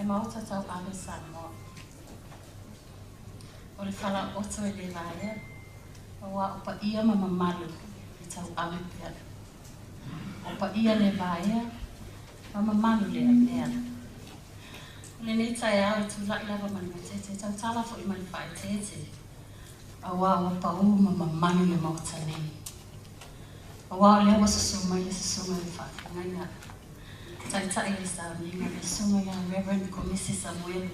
Maota Tauave Samoa. O le falaoto e le vaea, aua o paia ma mamalu e tauave pea. O paia le vaea ma mamalu le avea. O lenei taeao e tulai lava ma le matete, e tautala foi ma le faaeteete, aua ua pau ma mamalu le Maota nei. Aua o lea ua susu mai le susuga i le faafeagaiga, taitai o le sauniga, le susuga ia Reverend Komisi Samuelu,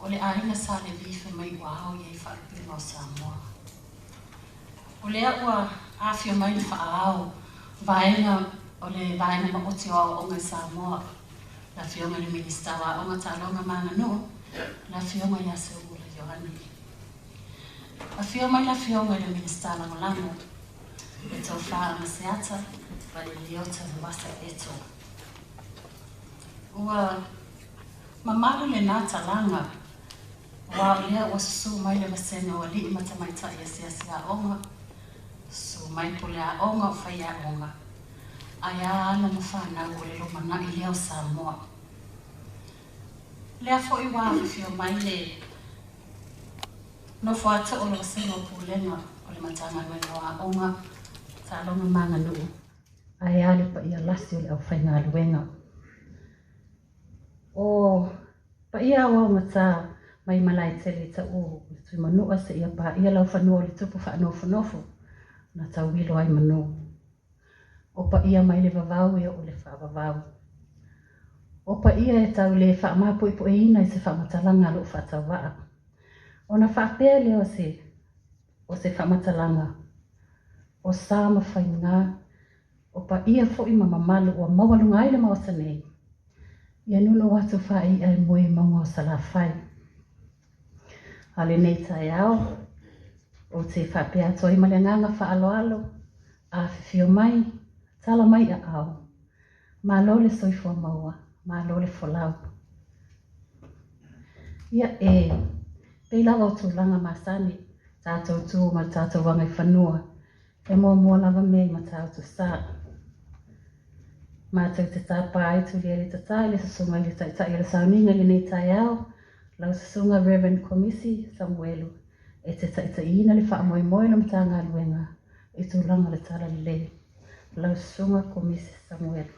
o le aiga Sa Levi fai mai ua ao i ai faalupega o Samoa. O lea ua afio mai le faaao vaega o le vaega maoti o aoaoga i Samoa, le afioga i le Minisita o Aoga, Taaloga ma Aganuu, le afioga ia Seuula Ioane. Afio mai le afioga i le Minisita Lagolago, le Tofa Agaseata Valeliota Leuasa Eto. Ua mamalu lena talaga, aua o lea ua susu mai le vasega o alii ma tamaitai asiasi aoga, susu mai pule aoga o faiaoga, ae a alo ma fanau o le lumanai lea o Samoa. Lea foi ua afifio mai le nofo atu o le vasega o pulega o le Matagaluega o Aoga, Taaloga ma Aganuu, ae a le paia lasi o le aufaigaluega. O paia aoaogata mai Malaetele i Taʻu le Tuimanua seia paia laufanua o le tupu faanofonofo na tauilo ai manu. O paia mai le vavau e oo i le faavavau. O paia e tau le faamapoipoeina i se faamatalaga a lou faatauvaa. Ona faapea lea o se o se faamatalaga o sa ma faiga, o paia foi ma mamalu ua maualuga ai le Maota nei, ia nuunuu atu faai'a e moe i mauga o Salafai. A o lenei taeao, ou te faapea atu ai ma le agaga faaaloalo, afifio mai, tala mai aao, malo le soifua maua, malo le folau. Ia, e pei lava o tulaga masani, tatou tu ma le tatou agaifanua, e muamua lava mea i Matautu-sa. Matou te tapa ai Tulia i le Tata i le susuga i le Taitai o le Sauniga i lenei taeao, lau susuga Rev. Komisi Samuelu e te taitaiina le faamoemoe o le Matagaluega i tulaga o le Talalelei. Lau susuga Komisi Samuelu.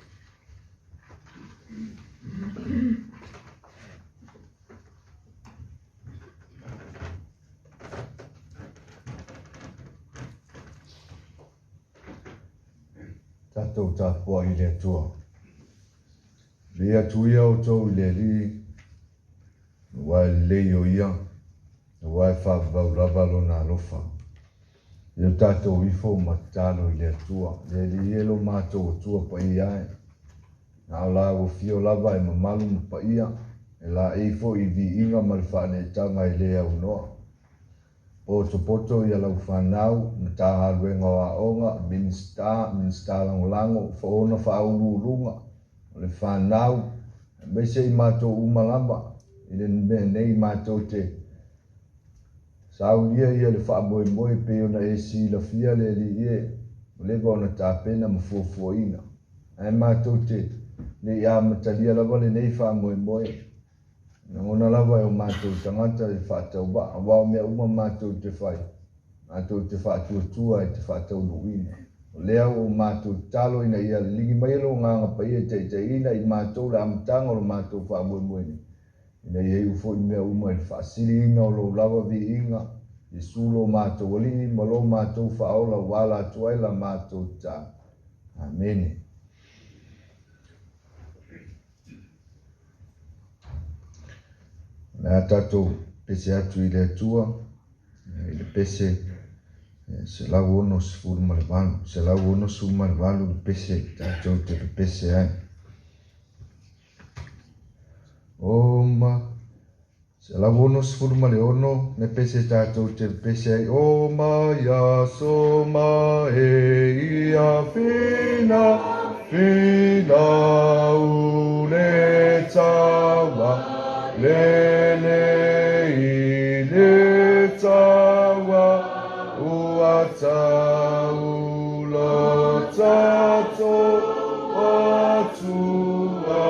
Tatou tapuai i le Atua. Viia atu ia outou i le Alii, aua e lelei o Ia, aua e faavavau lava Lona alofa. Ia o tatou ifo ma tatalo i le Atua, le Alii e lo matou Atua paia e. Na o la ua fio lava e mamalu ma paia, e laei foi i viiga ma le faaneetaga e le aunoa. Potopoto ia lau fanau, Matagaluega o Aoga, Minisita, Minisita Lagolago, ona faauluuluga o le fanau, aemaise i matou uma lava i le mea nei matou te saunia ia le faamoemoe pei ona e silafia le Alii e, ua leva ona tapena ma fuafuaina. Ae matou te le i amatalia lava lenei faamoemoe. Lagona lava e o matou tagata le faatauvaa, aua o mea uma matou te fai, matou te faatuatua e te faataunuuina. O lea ua o matou tatalo ina ia liligi mai e lou Agaga Paia e taitaiina i matou le amataga o lo matou faamoemoe nei, ina ia iu foi mea uma i le faasiliina o lou lava viiga, Iesu lo matou Alii ma lo matou Faaola ua ala atu ai la matou tatalo. Amene. O le a tatou pese atu i le Atua i le pese 168, 168 le pese tatou te pepese ai. O ma 166 le pese tatou te pepese ai. O mai aso ma e ia fina fina u le taua le le i le taua ua tau lo tatou Atua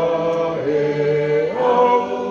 e au.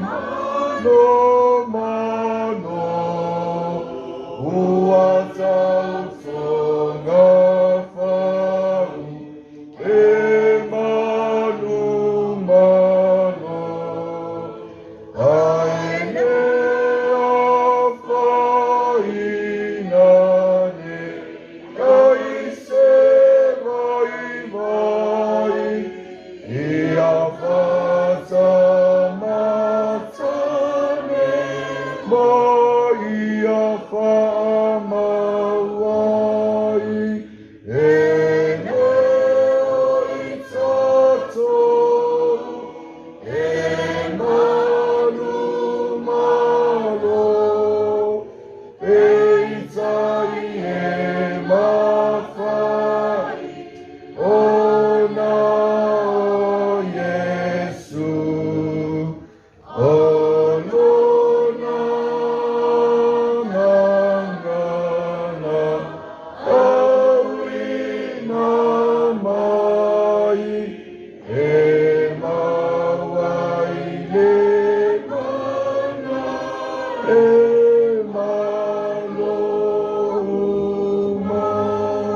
manomano ua tautoga fau e manumalo ae le afaina ne kai se vaivai ia fatamatane ma ia faamau ai e leo i tatou e manumalo peitai e mafai ona o Iesu o lona gagana auina mai e mau ai le mana e malo mai.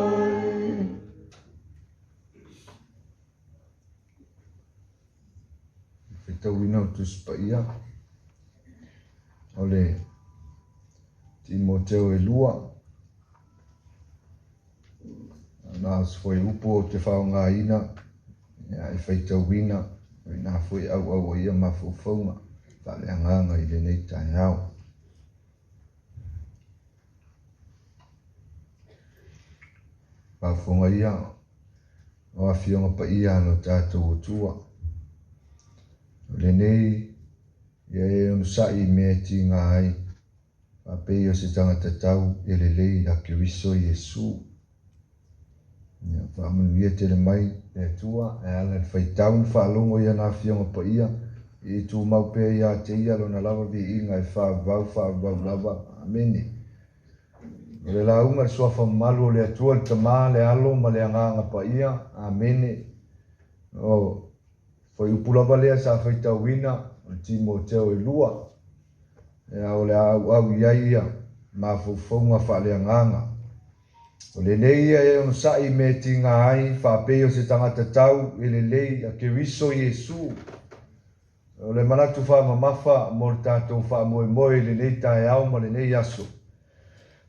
Faitauina o Tusi Paia o le Timoteo e lua. Na o se fuaiupu ou te faaaogaina e faitauina o i ina foi e auau ai ia mafaufauga faaleagaga i lenei taeao. Faafofoga ia o Afioga Paia a lo tatou Atua. O lenei ia e onosai i mea e tiga ai, faapei o se tagata tau e lelei a Keriso Iesu. Ia, faamanuia tele mai le Atua e ala i le faitau ma faalogo i ana Afioga Paia, i tumau pea ia te ia lona lava viiga e faavavau faavavau lava. Amene. O le lauga i le Suafa mamalu o le Atua, le Tama, le Alo ma le Agaga Paia. Amene. O fuaiupu lava lea sa faitauina o le Timoteo e lua. Ia, o le a auau i ai ia mafaufauga faaleagaga. O lenei ia e onosai i mea e tiga ai, faapei o se tagata tau e lelei a Keriso Iesu. O le manatu faamamafa mo le tatou faamoemoe i lenei taeao ma lenei aso,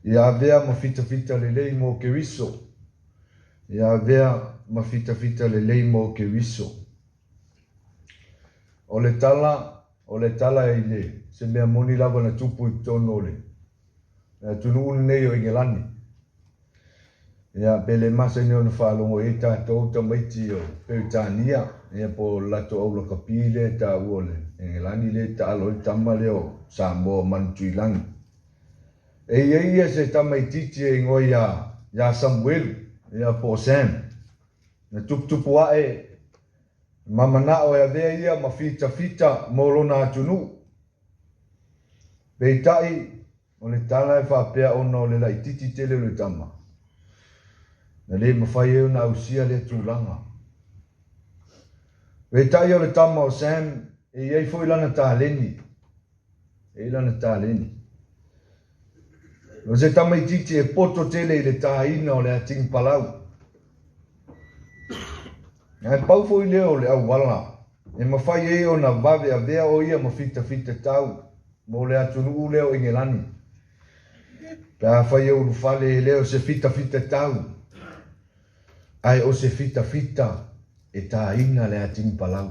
ia avea ma fitafita lelei mo Keriso. Ia avea ma fitafita lelei mo Keriso. O le tala, o le tala i le, se mea moni lava na tupu i totonu o le atunuu lenei o Igelani. Ia, pe le masani ona faalogo i ai tatou tamaiti o Peretania, ia po o le latou aulakapi lea e taua o le Engelani lea e taalo ai le tama lea o Samoa o Manutuilagi. E i ai ia se tamaitiiti e igoa ia, ia Samuelu, ia po o Sam. Na tuputupu ae ma manao e avea ia ma fitafita mo lona atunuu. Peitai, O le tala e faapea ona o le laititi tele o le tama, na le mafai ai ona ausia lea tulaga. Peitai o le tama o Sam, e i ai foi lana taleni. E i ai lana taleni. O se tamaitiiti e poto tele i le tāina o le ating palau. Ae pau foi lea o le auala e mafai ai ona vave avea o ia ma fitafita tau mo le atunuu lea o Engelani. Pe afai e ulufale e le o se fitafita tau, ae o se fitafita e tāina le atini palau.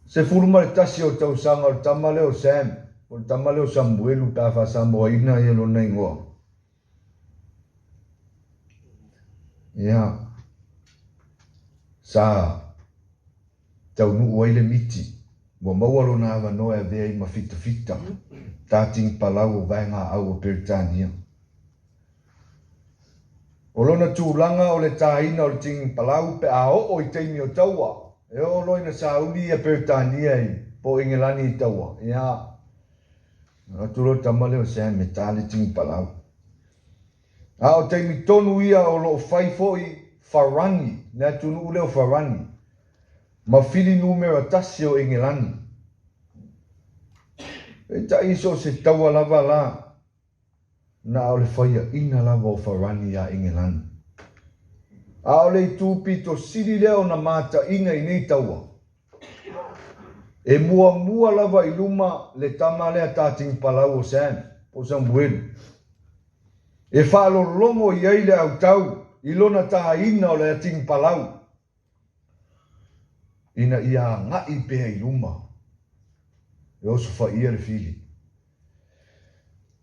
11 o tausaga o le tama lea o Sam, o le tama lea o Samuelu pe a faasamoaina ia lona igoa. Ia, sa taunuu ai le miti, ua maua lona avanoa e avea ai ma fitafita, tating palau o vaegaau o Peretania. O lona tulaga o le tāina o le ting palau pe a oo i taimi o taua, e oo loa ina sauni ia Peretania i po o Engelani i taua, ia, atu loa le tama lea o Sam e tā le ting palau. A o taimi tonu ia o lo o fai foi Farani, le atunuu lea o Farani. Ma fili numera tasi o Engelani. Peitai so o se taua lava la, na o le faiaʻina lava o Farani iā Engelani. A o le itu pito sili lea ona mataʻina i nei taua, e muamua lava i luma le tama lea Tatigpalau o Sam, po o Samuelu, e faalologo i ai le autau i lona taina o le atigpalau, ina ia agai pea i luma e osofaia le fili.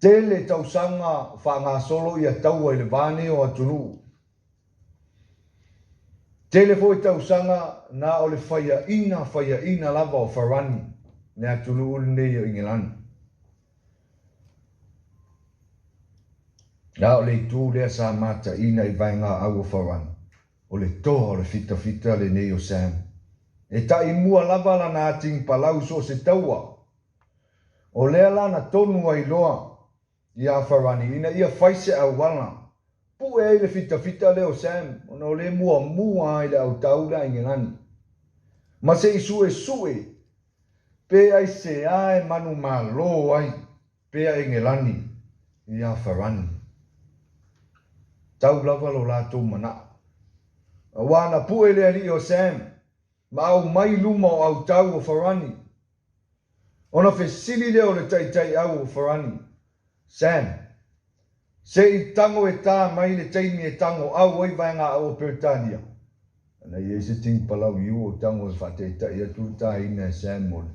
Tele tausaga faagasolo ia taua i le va nei o atunuu. Tele foi tausaga na o le faiaina faiaina lava o Farani le atunuu lenei o Ingelani. A o le itu lea sa mataina i vaegaau o Farani, o le toa o le fitafita lenei o Sam. E taimua lava lana atigpalau so o se taua. O lea la na tonu ai loa iā Farani ina ia fai se auala puʻe ai le fitafita lea o Sam ona o lea e muamua ai le autau le a Ingelani. Ma se i suʻesuʻe pe aisea e manumalo ai pea Engelani iā Farani. Tau lava lo latou manaʻo. Auā na puʻe le aliʻi o Sam ma aumai luma o autau o Farani. Ona fesili lea o le taitaiau o Farani, Sam, se i tago e tā mai le taimi e tago au ai vaegaau o Peretania. Ana i ai se tigpalau i u o tago e faataitai atu le tāina e Sam o le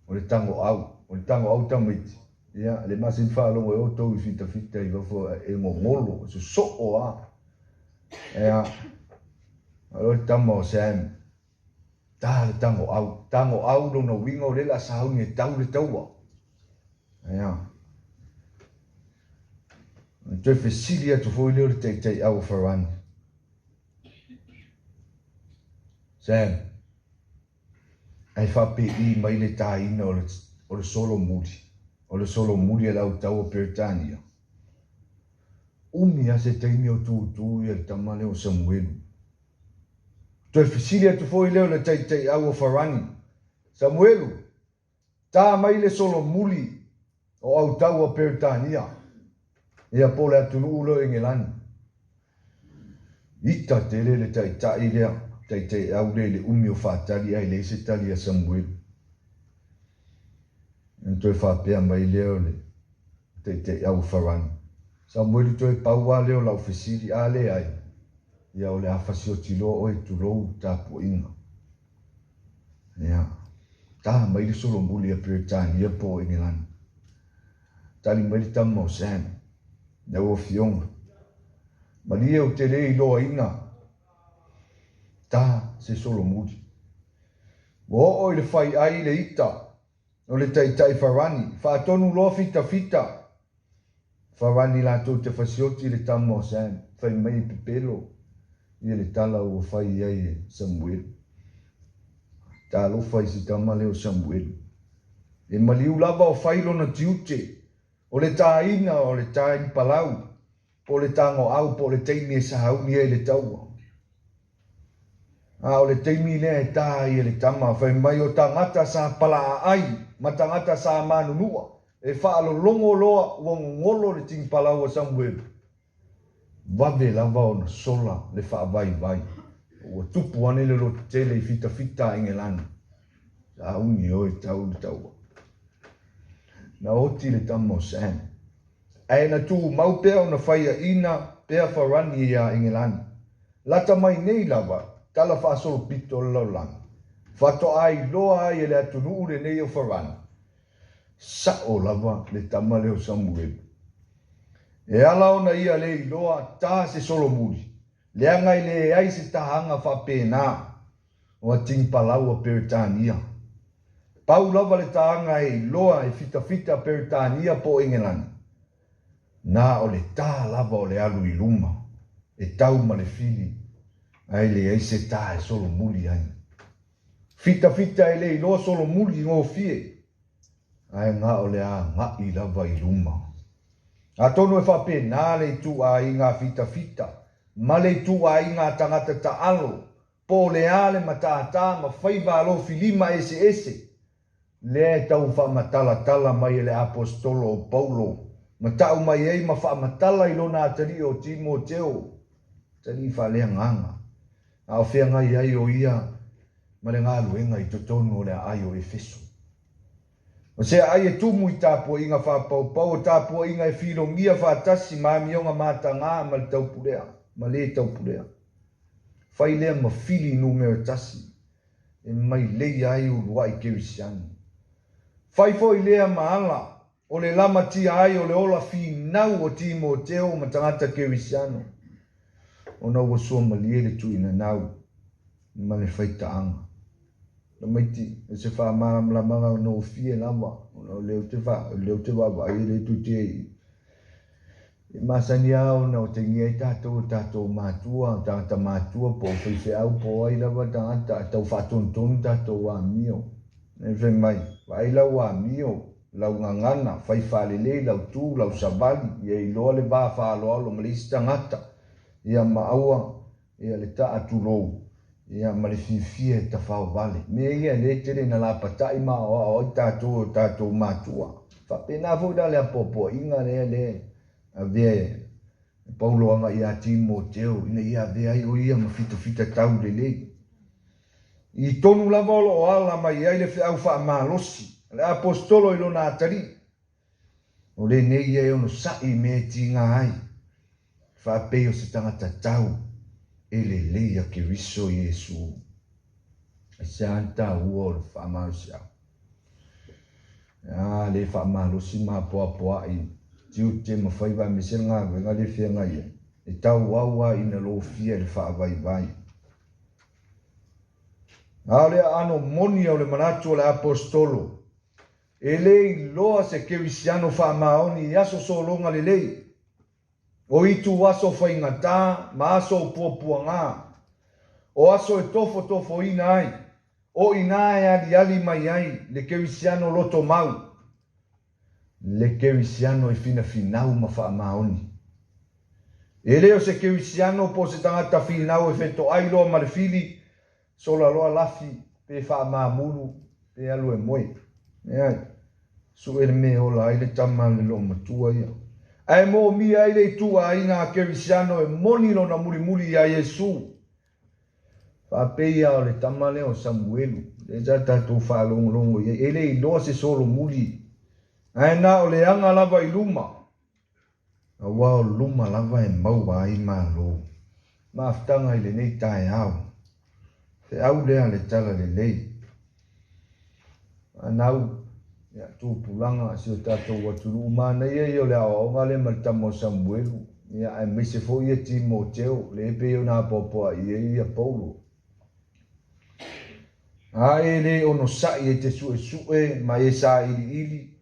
O le tango au, o le tango au tamaiti. Ia, le masini faalogo e outou i fitafita i fafo e gogolo, e sosoo a. Ia, alo le tama o Sam, ta le tango au. Tango au lona uiga o lea o le a sauni e tau le taua. Ia. Ona toe fesili atu foi lea o le taitaiau o Farani. Sam, Ae faapei mai le tāina o le, o le solomuli, o le solomuli a le autau o Peretania. Umi lava se taimi o tūtū ia le tama lea o Samuelu. Toe fesili atu foi lea o le taitaiau o Farani, Samuelu, tā mai le solomuli o autau o Peretania, ia po o le atunuu lea o Engelani. Ita tele le taitai lea, taitaiau lea i le umi o faatali ae leai se tali a Samuelu. Ona toe faapea mai lea o le taitaiau o Farani, Samuelu toe pau lava lea o lau fesili, a leai, ia o le a fasioti loa oe tulou le tapuaiga. Ia, ta mai le solomuli a Peretania po o Engelani. Tali mai le tama o Sam, Lau Afioga, malie ou te le iloaina ta se solomuli. Ua oo i le fai ai le ita o le taitai Farani, faatonu loa fitafita. Farani latou te fasioti le tama o Sam, fai mai e pepelo ia le tala ua fai ai e Samuelu. Talofa i si tama lea o Samuelu. E maliu lava o fai lona tiute, o le tāina o le tainipalau, po o le tagoau, po o le taimi e sauni ai le taua. A o le taimi lea e tā ai e le tama, fai mai o tagata sa palaaai ma tagata sa manunua, e faalologo loa ua gogolo le tinipalau a Samuelu. Vave lava ona sola le faavaivai, ua tupu ane le lototele i fitafita a Engelani. Sauni oe tau le taua. Na oti le tama o Sam. Ae na tumau pea ona faiaina pea Farani iā Engelani. Lata mai nei lava, tala faasolopito o le lalolagi, faatoa iloa ai e le atunuu lenei o Farani, Sa'o lava le tama lea o Samuelu. E ala ona ia le iloa ta se solomuli, leaga e leai se tahaga faapena o Atigpalau a Peretania. Pau lava le tahaga e iloa e fitafita Peretania po o Engelani, na o le ta lava o le alu i luma e tau ma le fili, ae leai se ta e solomuli ai. Fitafita e le iloa solomuli gofie, ae na o le agaʻi lava i luma. Atonu e faapena le ituaiga fitafita ma le ituaiga tagata taalo Po o le a le matātā ma faiva alofilima eseese lea e tau faamatalatala mai e le Aposetolo o Paulo ma ta'u mai ai ma faamatala i lona atalii o Timoteo, atalii faaleagaga, a o feagai ai o ia ma le galuega i totonu o le aai o Efeso. O se aai e tumu i tapuaiga faapaupau, o tapuaiga e filogia faatasi ma amioga matagā ma le taupulea ma lē taupulea. Fai lea ma fili numera tasi e maileia ai uluai kerisiano. Fai foi lea ma ala o le lamatia ai o le ola finau o Timoteo ma tagata kerisiano, ona ua suamalie le tuuinanau ma le faitaaga. Tamaiti, o se faamalamalamaga gofie lava, ona o lea ou te fa, o lea ou te vaavaai e le toeitiiti e E masani lava ona otegia ai tatou e tatou matua, tagata matua po o faifeau po o ai lava tagata e tau faatonutonu tatou amio. E fai mai, vaai lau amio, lau gagana, fai faalelei lau tu, lau savali, ia iloa le va faaaloalo ma le isi tagata, ia ma aua ia le taa tulou, ia ma le fiafia e tafaovale. Mea ia lea e tele ina lapatai ma aoao ai tatou e o tatou matua. Faapena foi la le apoapoaiga lea le avea e Paulo agai ia Timoteo ina ia avea ai o ia ma fitafita taulelei. I tonu lava o lo o ala mai ai le feau faamalosi a le Aposetolo i lona atalii, o lenei ia e onosa'i i mea e tiga ai, faapei o se tagata tau e lelei a Keriso Iesu. Aisea le taua o le faamalosiau? A le faamalosi ma apoapoa'i tiute ma faiva aemaise le galuega lea e feagai ai, e tauau lava ina lofia i le faavaivai. A o le aano moni o le manatu o le Aposetolo, e le iloa se kerisiano faamaoni i aso sologa lelei, o ituaso faigata ma aso o puapuagā, o aso e tofotofoina ai, o inā e aliali mai ai le kerisiano lotomau, le kerisiano e finafinau ma faamaoni. E le o se kerisiano po o se tagata finau e fetoai loa ma le fili, sola loa lafi, pe faamamulu, pe alu e moe. Leai. Sue le mea e ola ai le tama a le loomatua ia. Ae moomia ai le ituaiga a kerisiano e moni lona mulimuli iā Iesu. Faapei lava o le tama lea o Samuelu, lea sa tatou faalogologo i ai, e le iloa se solomuli, ae na o le aga lava i luma, aua o luma lava e maua ai malo. Mafutaga i lenei taeao, feau lea le Talalelei. Anau, ia, tupulaga, si o tatou atunuu, manaia ia o le aoaoga lea ma le tama o Samuelu, ia, aemaise foi ia Timoteo, lea e pei ona apoapoai ai ia Paulo. A e le onosai e te suesue ma e sailiili,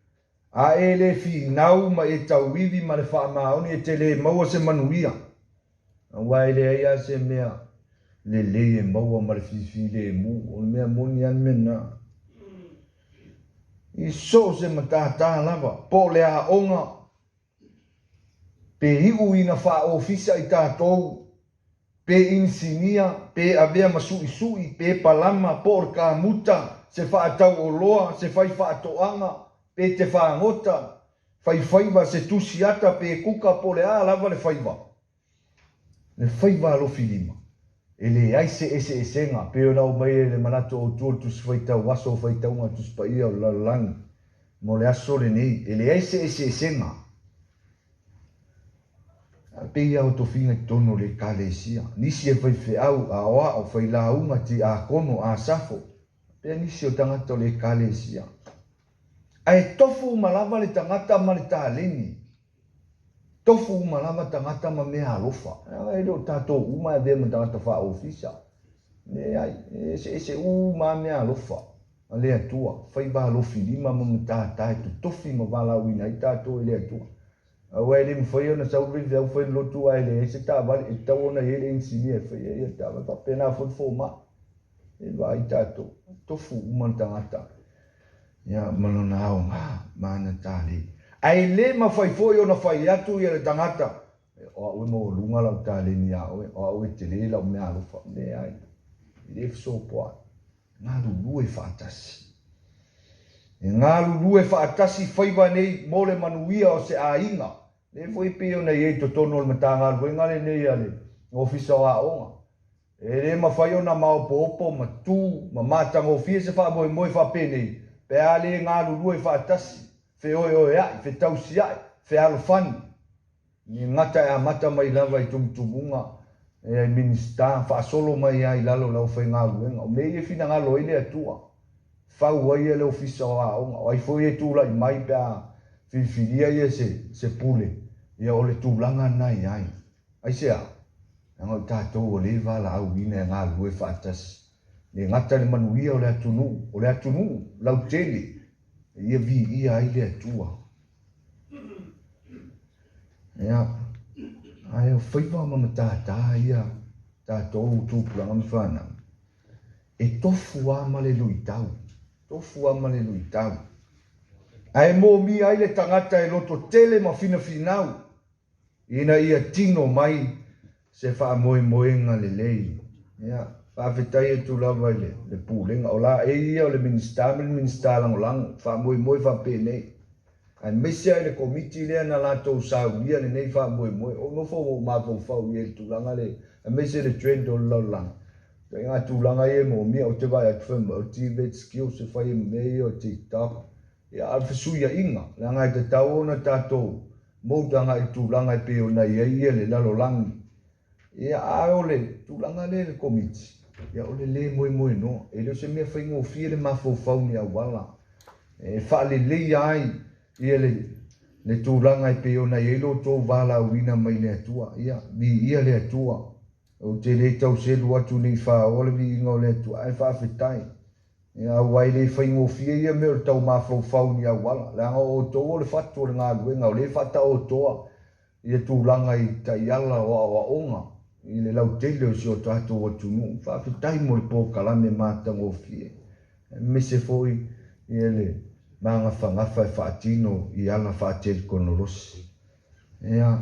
a e le finau ma e tauivi ma le faamaoni e te le maua se manuia, aua e leai lava se mea lelei e maua ma le fifilemu, o le mea moni lava le mea lena. I so o se matātā lava, po o le aoga, pe iu ina faaofisa i tatou, pe inisinia, pe avea ma suʻisuʻi, pe palama, po o le kamuta, se faatauoloa, se faifaatoaga, pe te fagota, faifaiva, se tusiata, pe kuka, po o le a lava le faiva. Le faiva alofilima, e leai se eseesega, pei ona aumai e le manatu autu o le Tusi Faitau Aso o Faitauga Tusi Paia o le Lalolagi mo le aso lenei, e leai se eseesega. A pei lava o tofiga i totonu o le Ekalesia, nisi e faifeau, aoao, failauga, tiakono, asafo, faapea nisi o tagata o le Ekalesia. Ae tofu uma lava le tagata ma le taleni. Tofu uma lava tagata ma mea alofa. Leaga e le o tatou uma e avea ma tagata faaofisa. Leai, e eseese uma lava mea alofa a le Atua. Faiva alofilima ma matata e totofi ma valaauina ai tatou e le Atua. Aua e le mafai ona sau le faifeau fai le lotu ae leai se taavale, e tatau ona i ai le inisinia e faia ia taavale. Faapena foi le fomai. E vaai tatou, tofu uma le tagata ia ma lona aoga ma ana taleni. Ae le mafai foi ona fai atu ia le tagata, o au e maualuga lau taleni ia oe, o au e tele lau meaalofa. Leai. E le fesopoai. Galulue faatasi. E galulue faatasi faiva nei mo le manuia o se aiga. Lea foi pei ona i ai i totonu o le Matagaluega lenei a le Ofisa o Aoga. E le mafai ona maopoopo ma tu ma matagofie se faamoemoe faapenei pe a le galulue faatasi, feoeoea'i, fetausia'i, fealofani. E gata e amata mai lava i tumutumuga i Minisita, faasolo mai lava i lalo o le aufaigaluega. O mea ia e finagalo ai le Atua, fau ai le Ofisa o Aoga. O ai foi e tulai mai pe a filifilia ia se pule, ia o le tulaga lena e i ai. Aisea? Leaga o i tatou ua le valaauina e galulue faatasi. E le gata i le manuia o le atunuu, o le atunuu lautele e ia viia ai le Atua. Ia, ae o faiva ma matata ia tatou tupulaga ma fanau, e tofu lava ma le luitau, tofu lava ma le luitau. Ae momia ai le tagata e loto tele ma finafinau ina ia tino mai se faamoemoega lelei. Ia, faafetai atu lava i le Pulega. O laei ia o le Minisita ma le Minisita Lagolago, faamoemoe faapenei. Aemaise lava i le Komiti lea na latou saunia lenei faamoemoe. Ou nofo ma ou mafaufau i ai i le tulaga lea, aemaise le trend o le lalolagi. Ituaiga tulaga ia e moomia, ou te vaai atu fai mai o TVET skills e fai ai ma mea ia o TikTok. Ia, a o le fesuiaiga, leaga e tatau ona tatou Mode agai i le tulaga e pei ona i ai ia le lalolagi. Ia, a o le tulaga lea i le Komiti, ia o le le moemoenoa. E le o se mea faigofie le mafaufau i ni auala e faaleleia ai ia le tulaga e pei ona i ai lo outou valaauina mai le Atua. Ia, viia le Atua. Ou te le tau selu atu ne i faaoa le viiga o le Atua, ae faafetai. Ia, aua e le faigofie ia mea o le tau mafaufau i ni auala, leaga o outou o le fatu o le galuega, o lea e faataotoa ia tulaga i taiala o aoaoga i le lautele o si o tatou atunuu. Faafetai mo le polokalame matagofie, aemaise foi ia le magafagafa e faatino i ala faatelikonolosi. Ia,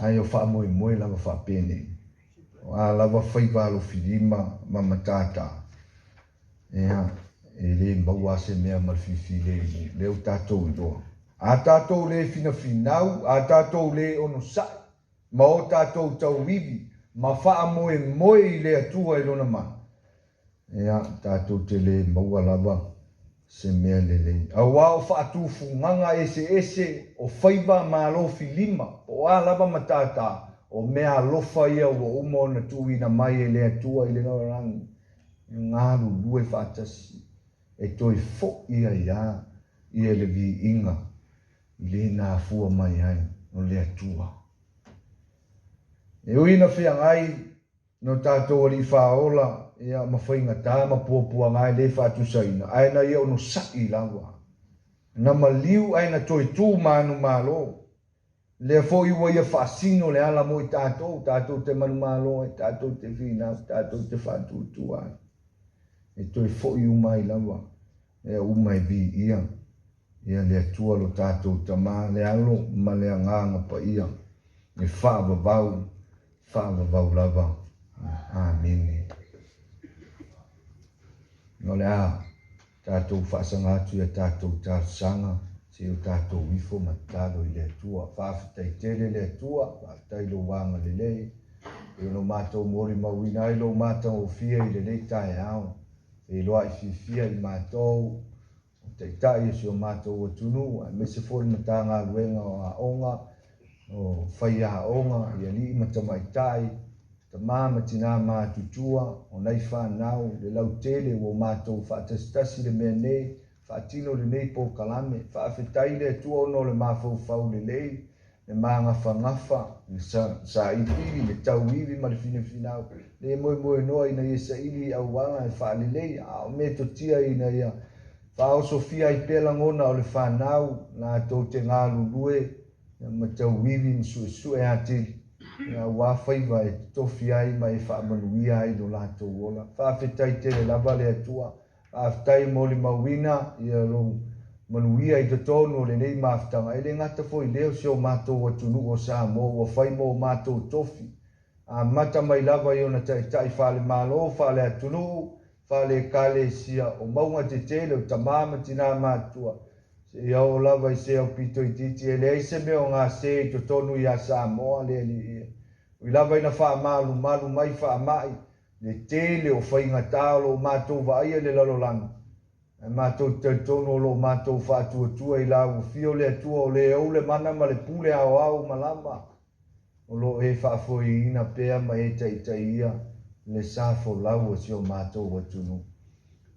ae o faamoemoe lava faapenei. O a lava faiva alofilima ma matata, ia, e le maua lava se mea ma le filifilemu, lea ua tatou iloa. A tatou le finafinau, a tatou le onosai, ma o tatou tauivi ma faamoemoe i le Atua i Lona mana, Ia, tatou te le maua lava se mea lelei. Aua o faatufugaga eseese, o faiva ma alofilima, po o a lava matata, o mea alofa ia ua uma ona tuuina mai e le Atua i le lalolagi, e galulue faatasi, e toe foi ai lava ia le viiga i le na afua mai ai o le Atua. E ui ina feagai No tatou Alii Faaola, ia, ma faigata ma puapuaga e le faatusaina, ae na ia onosa'i lava. Na maliu ae na toe tu manumalo. Lea foi ua ia faasino le ala mo i tatou, tatou te manumalo ai, tatou te finau, tatou te faatuatua ai. E toe foi uma ai lava, mea uma e viia, ia le Atua lo tatou Tama, le Alo ma le Agaga Paia, e faavavau Faavavau lava. Amene. O le a tatou faasaga atu i a tatou talosaga, se o tatou ifo ma tatalo i le Atua. Faafetai tele le Atua, faafetai lou agalelei, e ono matou molimauina ai lou matagofie i lenei taeao. Feiloai fiafia i matou, o Taitai o si o matou atunuu, aemaise foi le Matagaluega o Aoga, o faiaoga i alii ma tamaitai, tama ma tinā matutua, o nai fanau, le lautele ua matou faatasitasi le mea nei, faatino lenei polokalame. Faafetai le Atua ona o le mafaufau lelei, le magafagafa, le sailiili, le tauivi ma le finafinau, le moemoenoa ina ia saili i auala e faalelei, a o metotia ina ia faaosofia ai pea lagona o le fanau latou te galulue ma tauivi ma suesue atili aua faiva e totofi ai ma e faamanuia ai lo latou ola. Faafetai tele lava le Atua. Faafetai molimauina ia lou manuia i totonu o lenei mafutaga. E le gata foi i lea o si o matou atunuu o Samoa ua fai mo matou tofi. Amata mai lava i ona taitai faale-Malo, faale-atunuu, faale-Ekalesia, o mauga tetele, o tama ma tina matutua, seia oo lava i se aupito itiiti, e leai se mea o gase i totonu ia Samoa, le Alii e. Ui lava ina faamalumalu mai faamai le tele o faigata o lo o matou vaaia i le lalolagi, ae matou te talitonu o lo o matou faatuatua i la ua fio le Atua o le ou le mana ma le pule aoao uma lava. O lo o e faafoeina pea ma e taitaia le sa folau o si o matou atunuu.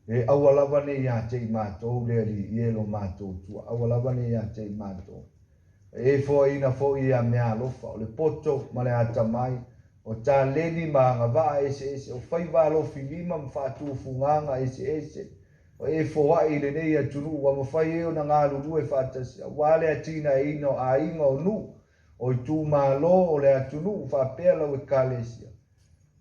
E aua lava ne i ia te i matou le Alii e lo matou Atua, aua lava ne i ia te i matou. E e foaina foi ia meaalofa, o le poto ma le atamai, o taleni ma agavaa eseese, o faiva alofilima ma faatufugaga eseese, o e foai i lenei atunuu ua mafai ai ona galulue faatasi aua le atinaeina o aiga, o nuu, o itumalo o le atunuu faapea lau Ekalesia.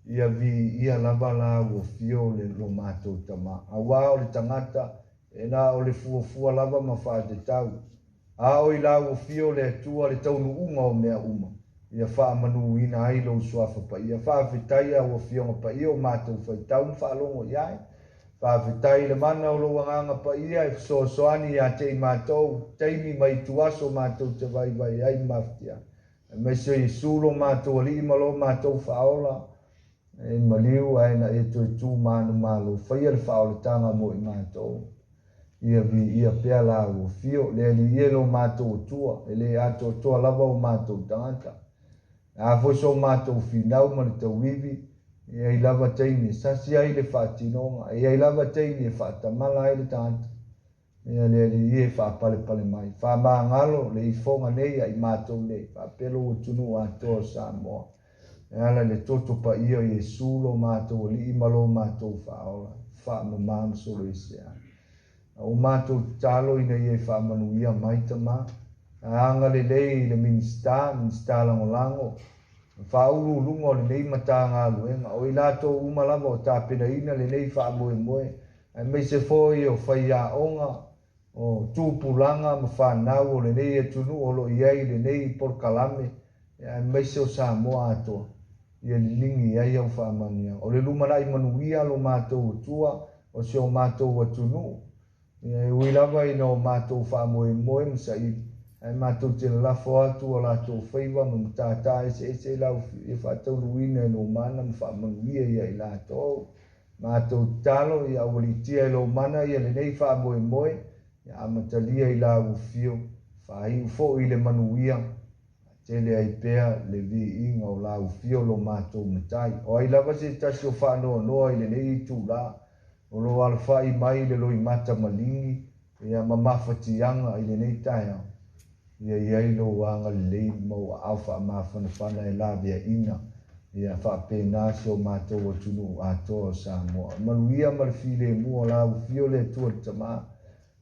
Ia viia lava la ua fio le lo matou Tama, auā o le tagata e na o le fuafua lava ma faatetau. A o i la ua fio le Atua le taunuuga o mea uma, ia faamanuina ai lou Suafa Paia. Faafetai au Afioga Paia o matou faitau ma faalogo i ai. Faafetai i le mana o lou Agaga Paia e fesoasoani ia te i matou, taimi ma ituaso matou te vaivai ai ma mafatia. Aemaise o Iesu lo matou Alii ma lo matou Faaola, e maliu ae na e toe tu manumalo, faia le faaolataga mo i matou. Ia viia pea la ua fio, le Alii e lo matou Atua, e le atoatoa lava o matou tagata. Le a foi so matou finau ma le tauivi, e i ai lava taimi e sasi ai le faatinoga, e i ai lava taimi e faatamala ai le tagata. Ia le Alii e faapalepale mai, faamagalo le ifoga nei a i matou nei, faapea lou atunuu atoa o Samoa. E ala i le toto paia o Iesu lo matou Alii ma lo matou Faaola, faamama ma soloese ai. A ua matou tatalo ina ia e faamanuia mai Tama, a agalelei i le Minisita, Minisita Lagolago, ma faauluuluga o lenei Matagaluega, o i latou uma lava o tapenaina lenei faamoemoe, aemaise foi o faiaoga, o tupulaga ma fanau o lenei atunuu o lo o i ai i lenei polokalame, aemaise o Samoa atoa, ia liligi ai au faamanuiaga. O le lumanai manuia lo matou Atua, o si o matou atunuu, ia e ui lava ina o matou faamoemoe ma saili, ae matou te lalafo atu o latou faiva ma matata eseese i lau ia faatauluina i lou mana ma faamanuia ia i latou. Matou tatalo ia aualiitia e lou mana ia lenei faamoemoe, ia amatalia i lau afio, faaiu foi i le manuia, tele ai pea le viiga o lau afio lo matou Matai. O ai lava se tasi o faanoanoa i lenei itulā, o lo alafai mai le loimata maligi ia ma mafatiaga i lenei taeao, ia i ai lou agalelei ma ou aao faamafanafana e laveaiina ia faapena si o matou atunuu atoa o Samoa. Manuia ma le filemu o lau afio le Atua le Tama,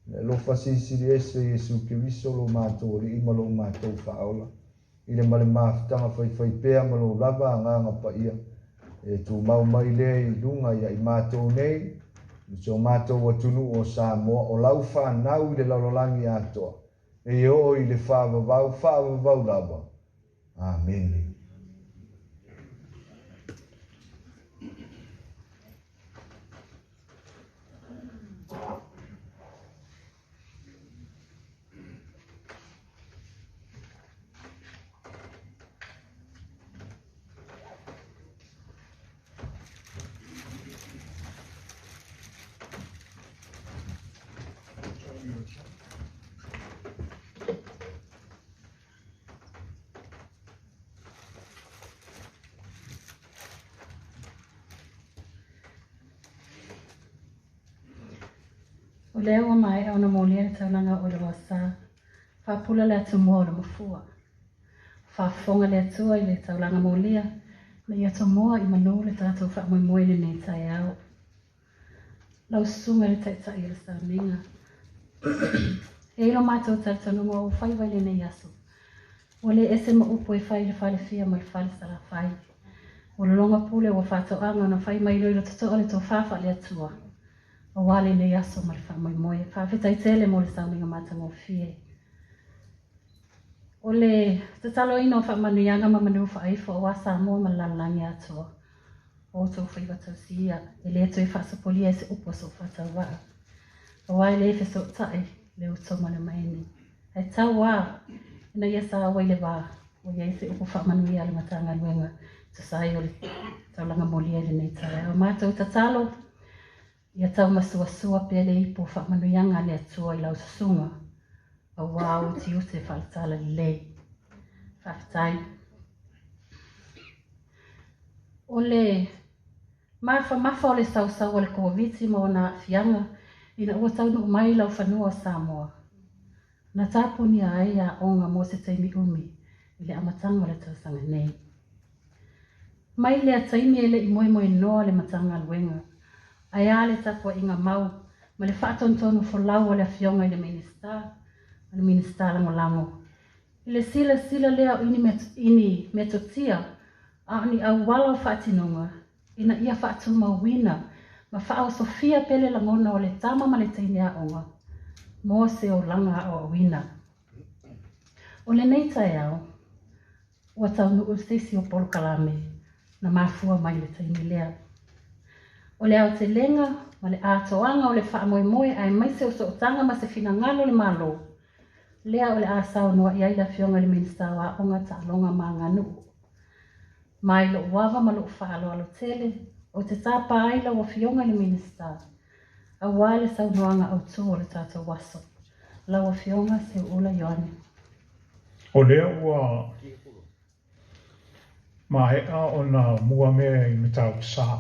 le alofa silisili ese o Iesu Keriso lo matou Alii ma lo matou Faaola, i le ma le mafutaga faifaipea ma lou lava Agaga Paia, e tumau mai lea i luga ia i matou nei, i si o matou atunuu o Samoa, o lau fanau i le lalolagi atoa, e oo i le faavavau, faavavau lava. Amene. O lea ua maea ona molia le taulaga o le Sa, faapula le atumua o le mafua. Faafofoga le Atua i le taulaga molia, ma ia tomoa i manu le tatou faamoemoe i lenei taeao. Lau Susuga i le Taitai o le Sauniga, e i ai lo matou talitonuga ua faiva i lenei aso. Ua le ese ma upu e fai i le falefia ma le fale salafai. Ua lologa pule ua faatoaga ona fai mai iloilo totoa le tofa faale-Atua aua lenei aso ma le faamoemoe. Faafetai tele mo le sauniga matagofie. O le tataloina o faamanuiaga ma manu faaifo aua Samoa ma le lalolagi atoa, o outou faiva tausia e le toe faasopolia e se upu a Soofaatauaa, aua e le fesootai le uto ma le maene. Ae tau lava ina ia saua i le va ua i ai se upu faamanuia a le Matagaluega e tusa ai o le taulaga molia i lenei taeao. Matou tatalo Ia taumasuasua pea le ipu o faamanuiaga a le Atua i lau susuga, aua ou tiute faaletala lelei. Faafetai. O le mafamafa o le sausau o le Koviti ma ona aafiaga ina ua taunuu mai i laufanua o Samoa, na tapunia ai aoga mo se taimi umi i le amataga o le tausaga nei. Mai lea taimi e le i moemoenoa le Matagaluega, ae a le tapuaiga mau ma le faatonutonu folau a le Afioga i le Minisita ma le Minisita Lagolago i le silasila lea o ini metotia a o ni auala o faatinoga ina ia faatumauina ma faaosofia pea le lagona o le tama ma le teine aoga mo se olaga aoaoina. O lenei taeao, Ua taunuu se isi o polokalame na mafua mai i le taimi lea. O le aotelega ma le atoaga o le faamoemoe aemaise o sootaga ma se finagalo o le Malo, lea o le a saunoa i ai le Afioga i le Minisita o Aoga, Taaloga ma Aganuu. Mai lou ava ma lou faaaloalo tele, ou te tapa ai lau Afioga i le Minisita, aua le saunoaga autu o le tatou aso. Lau Afioga Seuula Ioane. O lea ua maea ona muamea i Matautu-Sa.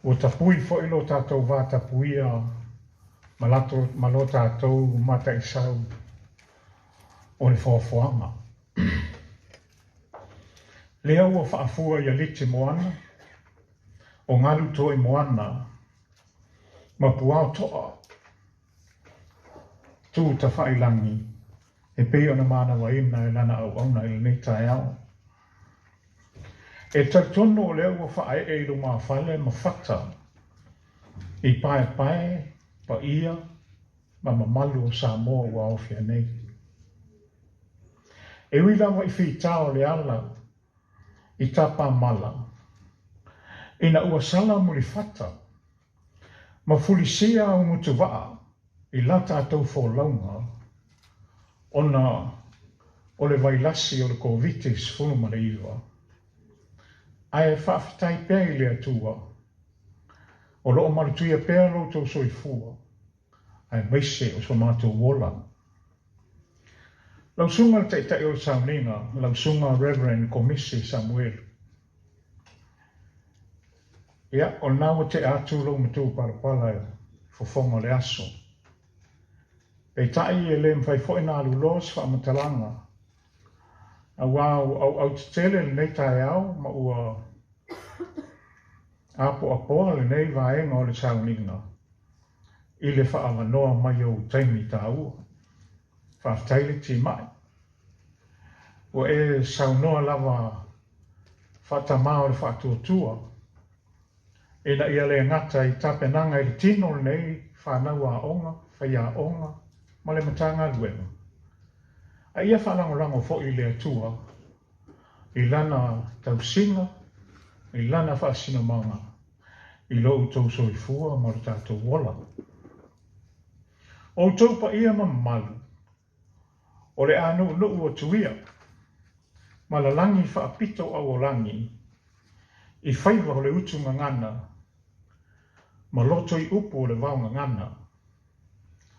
Ua tapui foi lo tatou vatapuia ma lato, ma lo tatou mataisau o le foafoaga. Lea ua faafua ia Liti Moana, o Galu Toi Moana, ma Puao Toa Tu Tafailangi e pei ona manavaina e lana auauna i lenei taeao. E talitonu o lea ua faaee i lumafale ma fata i paepae, paia ma mamalu o Samoa ua aofia nei. E ui lava i fita o le ala i tapamala, ina ua sala mulifata Ma fulisia au gutuvaa i la tatou folauga ona o le vailasi o le Koviti 19, ae faafetai pea i le Atua o lo o malutia pea lo outou soifua aemaise o so matou ola. Lau Susuga i le Taitai o le Sauniga, lau Susuga Rev. Komisi Samuelu. Ia, o lena ua tea atu lou matupalapala i fofoga o le aso. Peitai e le mafai foi ona aluloa se faamatalaga, aua ua auautetele lenei taeao ma ua apoapoa lenei vaega o le sauniga i le faaavanoa mai o ou taimi taua. Faafetai le timai. Ua e saunoa lava faatamā o le faatuatua ina ia le gata i tapenaga i le tino lenei fanau aoga, faiaoga ma le Matagaluega, a ia faalagolago foi i le Atua i Lana tausiga, i Lana faasinomaga i lo outou soifua ma lo tatou ola. O outou paia ma mamalu, O le a nuunuu atu ia ma lalagi faapito auolagi i faiva o le utu gagana ma loto i upu o le vao gagana,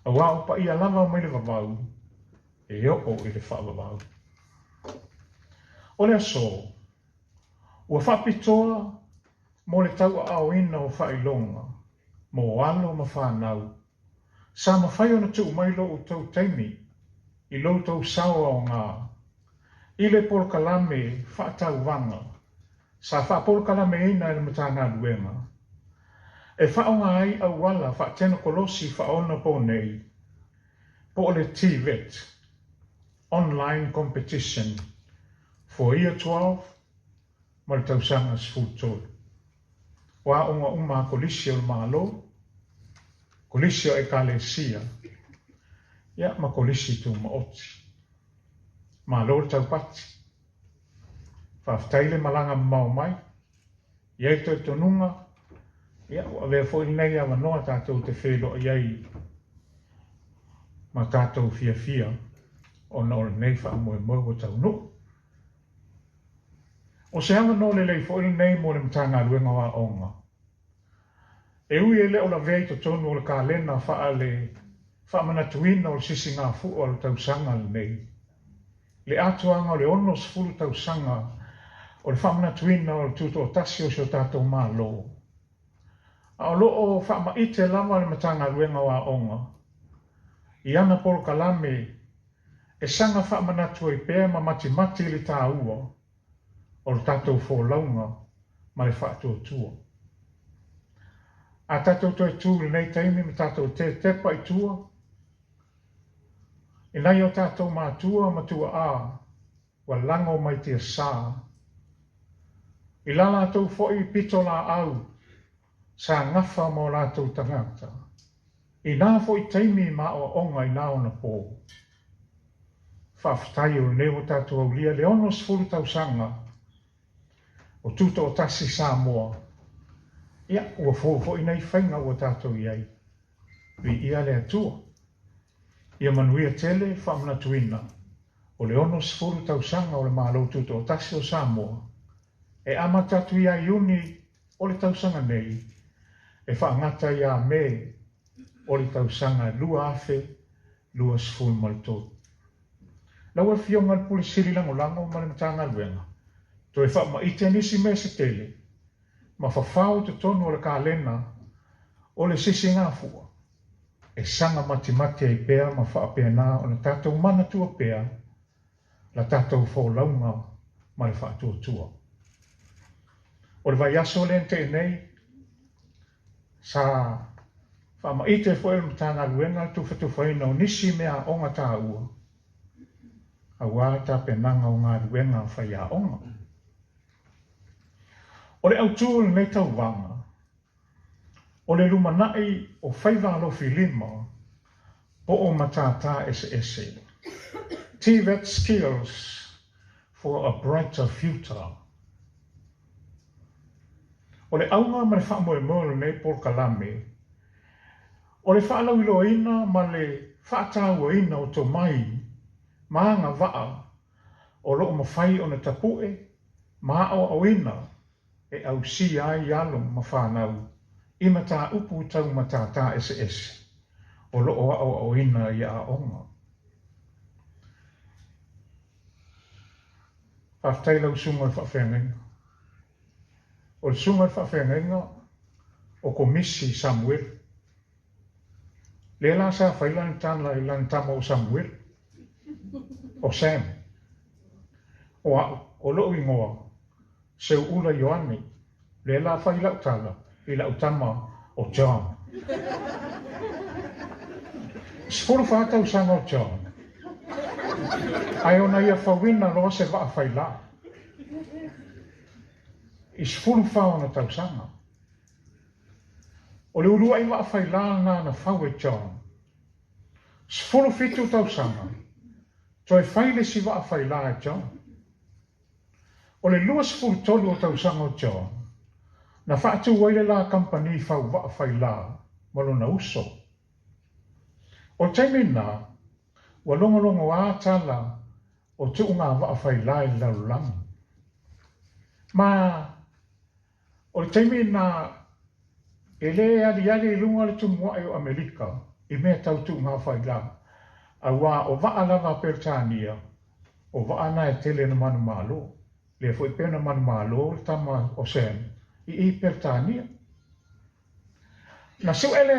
aua o paia lava mai le vavau e oo i le faavavau. O le aso, ua faapitoa mo le tauaaoina o faailoga mo alo ma fanau Sa mafai ona tuu mai lo outou taimi i lo outou sao aoga i le polokalame faatauvaga sa faapolokalameina e le Matagaluega e faaaoga ai auala faatenokolosi faaonaponei po o le TVET Online Competition for Year 12 ma le tausaga 13. O aoga uma a Kolisi o le Malo, Kolisi o Ekalesia, ia ma Kolisi Tumaoti. Malo le taupati. Faafetai le malaga mamao mai. I ai le talitonuga, ia, ua avea foi lenei avanoa tatou te feiloai ai ma tatou fiafia ona o lenei faamoemoe ua taunuu. O se avanoa lelei foi lenei mo le Matagaluega o Aoga. E ui e le o lavea i totonu o le kalena faale faamanatuina o le sisigafua o le tausaga lenei, le atoaga o le 60 tausaga o le faamanatuina o le Tutoatasi o si o tatou Malo, a o lo o faamaite lava le Matagaluega o Aoga i ana polokalame e saga faamanatu ai pea ma matimati le taua o le tatou folauga ma le faatuatua. A tatou toe tu i lenei taimi ma tatou tetepa i tua i nai o tatou matua ma tuaa ua lago mai tiasa, i la latou foi pitolaau sa gafa ma o latou tagata, i na foi taimi ma aoaoga i na ona po. Faafetai o lenei ua tatou aulia le 60 tausaga o Tutoatasi Samoa, ia, ua fou foi nei faiga ua tatou i ai. Viia le Atua. Ia manuia tele le faamanatuina o le 60 tausaga o le Malo Tutoatasi o Samoa e amata atu ia Iuni o le tausaga nei e faagata ia Me o le tausaga 2023. Lau Afioga i le Pule Sili Lagolago ma le Matagaluega, toe faamaite nisi mea se tele ma fafao i totonu o le kalena o le sisigafua e saga matimati ai pea ma faapena ona tatou manatua pea la tatou folauga ma le faatuatua. O le vaiaso lea na tea nei, sa faamaite foi e le Matagaluega le tufatufaina o nisi meaaoga taua aua tapenaga o galuega a faiaoga. O le autu o lenei tauvaga, o le lumanai o faiva alofilima po o matata eseese, TVET Skills for a Brighter Future. O le auga ma le faamoemoe o lenei polokalame, o le faalauiloaina ma le faatauaina o tomai ma agavaa o lo o mafai ona tapue ma aoaoina e ausia ai alo ma fanau i mataupu tau matata eseese o lo o aoaoina i aoga. Faafetai lau susuga i le faafeagaiga. O le susuga i le faafeagaiga o Komisi Samuelu. Lea la sa fai lana tala i lana tama o Samuelu, o Sam. O a'u, o lo'u igoa, Seuula Ioane, lea la fai la'u tala i la'u tama o John. 14 tausaga o John, ae ona ia fauina loa se vaa failā. I 14 ona tausaga. O le uluai vaa failā lena na fau e John. 17 tausaga, toe fai le isi vaa failā e John. O le 23 o tausaga o John, na faatu ai le la kamupani fau vaa failā ma lona uso. O le taimi lena, ua logologoā tala o tuuga vaa failā i le lalolagi. Ma O le taimi lena, e le aliali i luga le tumua'i o Amerika i mea tau tuuga failā, auā o vaa lava a Peretania, o vaa na e tele na manumalo. Lea foi pei ona manumalo le tama o Sam i i Peretania. Na su'e le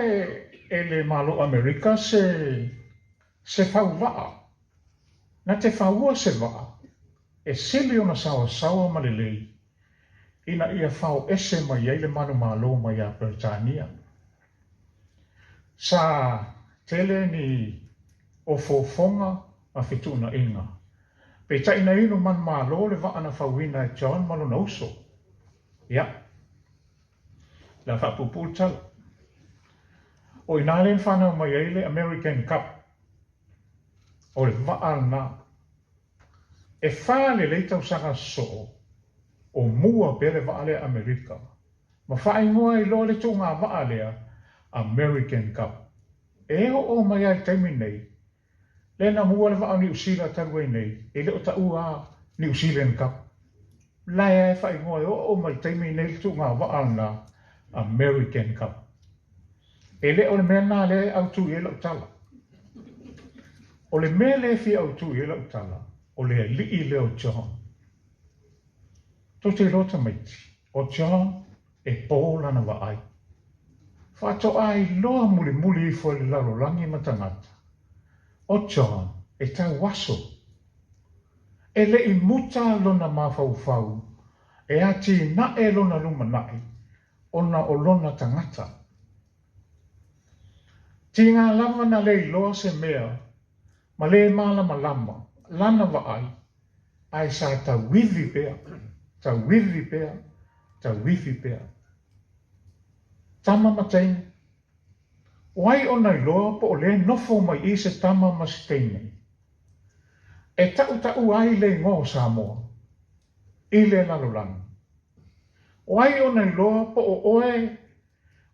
e le Malo o Amerika se se fauvaa, na te faua se vaa e sili ona saoasaoa ma lelei ina ia fao ese mai ai le manumalo mai ia Peretania. Sa tele ni ofoofoga ma fetuunaiga, peitai na inu manumalo le vaa na fauina e John ma lona uso. Ia, le a faapuupuu le tala. O i ina lea na fanau mai ai le American Cup. O le vaa lena. E fa lelei tausaga sosoo o mua pea le vaa lea Amerika ma faaigoa ai loa le tuuga vaa lea American Cup. E oo mai lava i le taimi nei, lea na mua le vaa o Niu Sila talu ai nei, e le o taua lava New Zealand Cup. La e lava e faaigoa e oo mai i le taimi nei le tuuga vaa lena American Cup. E le o le mea lena lea e autu i ai lau tala. O le mea lea e fia autu i ai lau tala, o le alii lea o John. Tou te iloa tamaiti, o John e po lana vaai. Faatoa iloa mulimuli ifo e le lalolagi ma tagata, o John e tau aso. E le i muta lona mafaufau e atinae lona lumanai ona o lona tagata. Tiga lava na le iloa se mea ma le malamalama lana vaai ae sa tauivi pea, tauivi pea, tauivi pea. Tama ma teine. O ai ona iloa po o lea nofo mai i se tama ma se teine e taʻutaʻu ai le igoa o Samoa i le lalolagi. O ai ona iloa po o oe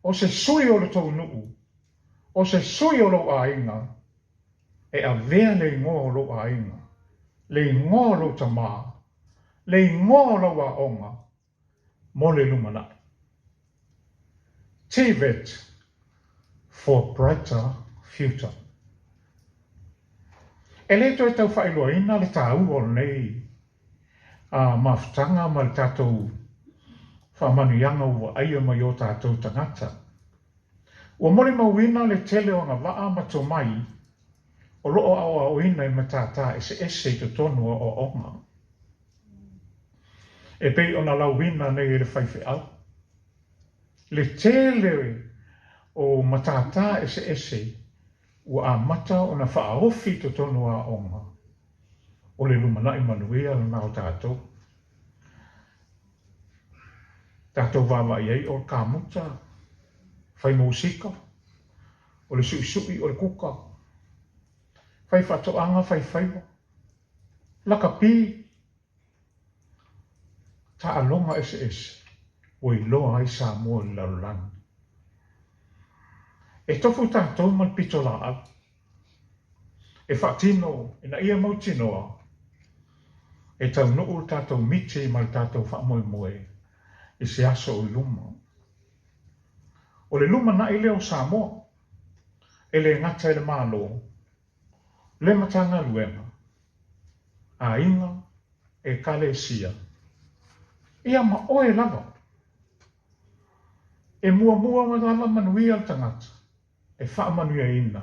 o se sui o le tou nuu, o se sui o lou aiga, e avea le igoa o lou aiga, le igoa o lou tamā, le igoa o lau aoga mo le lumanai. TVET for brighter future. E le toe tau faailoaina le tāua o lenei mafutaga ma le tatou faamanuiaga ua vaaia mai o tatou tagata. Ua molimauina le tele o agavaa ma tomai o lo o aoaoina i matata eseese i totonu o aoaoga. E pei ona lauina nei e le faifeau le tele o matata eseese ua amata ona faaofi i totonu o aoga o le lumanai manuia lena o tatou. Tatou vaavaai ai o le kamuta, fai musika, o le suisui, o le kuka, fai faatoaga, fai faiva, lakapi, taaloga eseese ua iloa ai Samoa i le lalolagi. E tofu tatou ma le pitolaau e faatino ina ia mautinoa e taunuu le tatou miti ma le tatou faamoemoe i se aso o i luma. O le lumanai lea o Samoa, e le gata i le Malo, le Matagaluega, aiga, Ekalesia, ia ma oe lava. E muamua lava manuia le tagata e faamanuiaina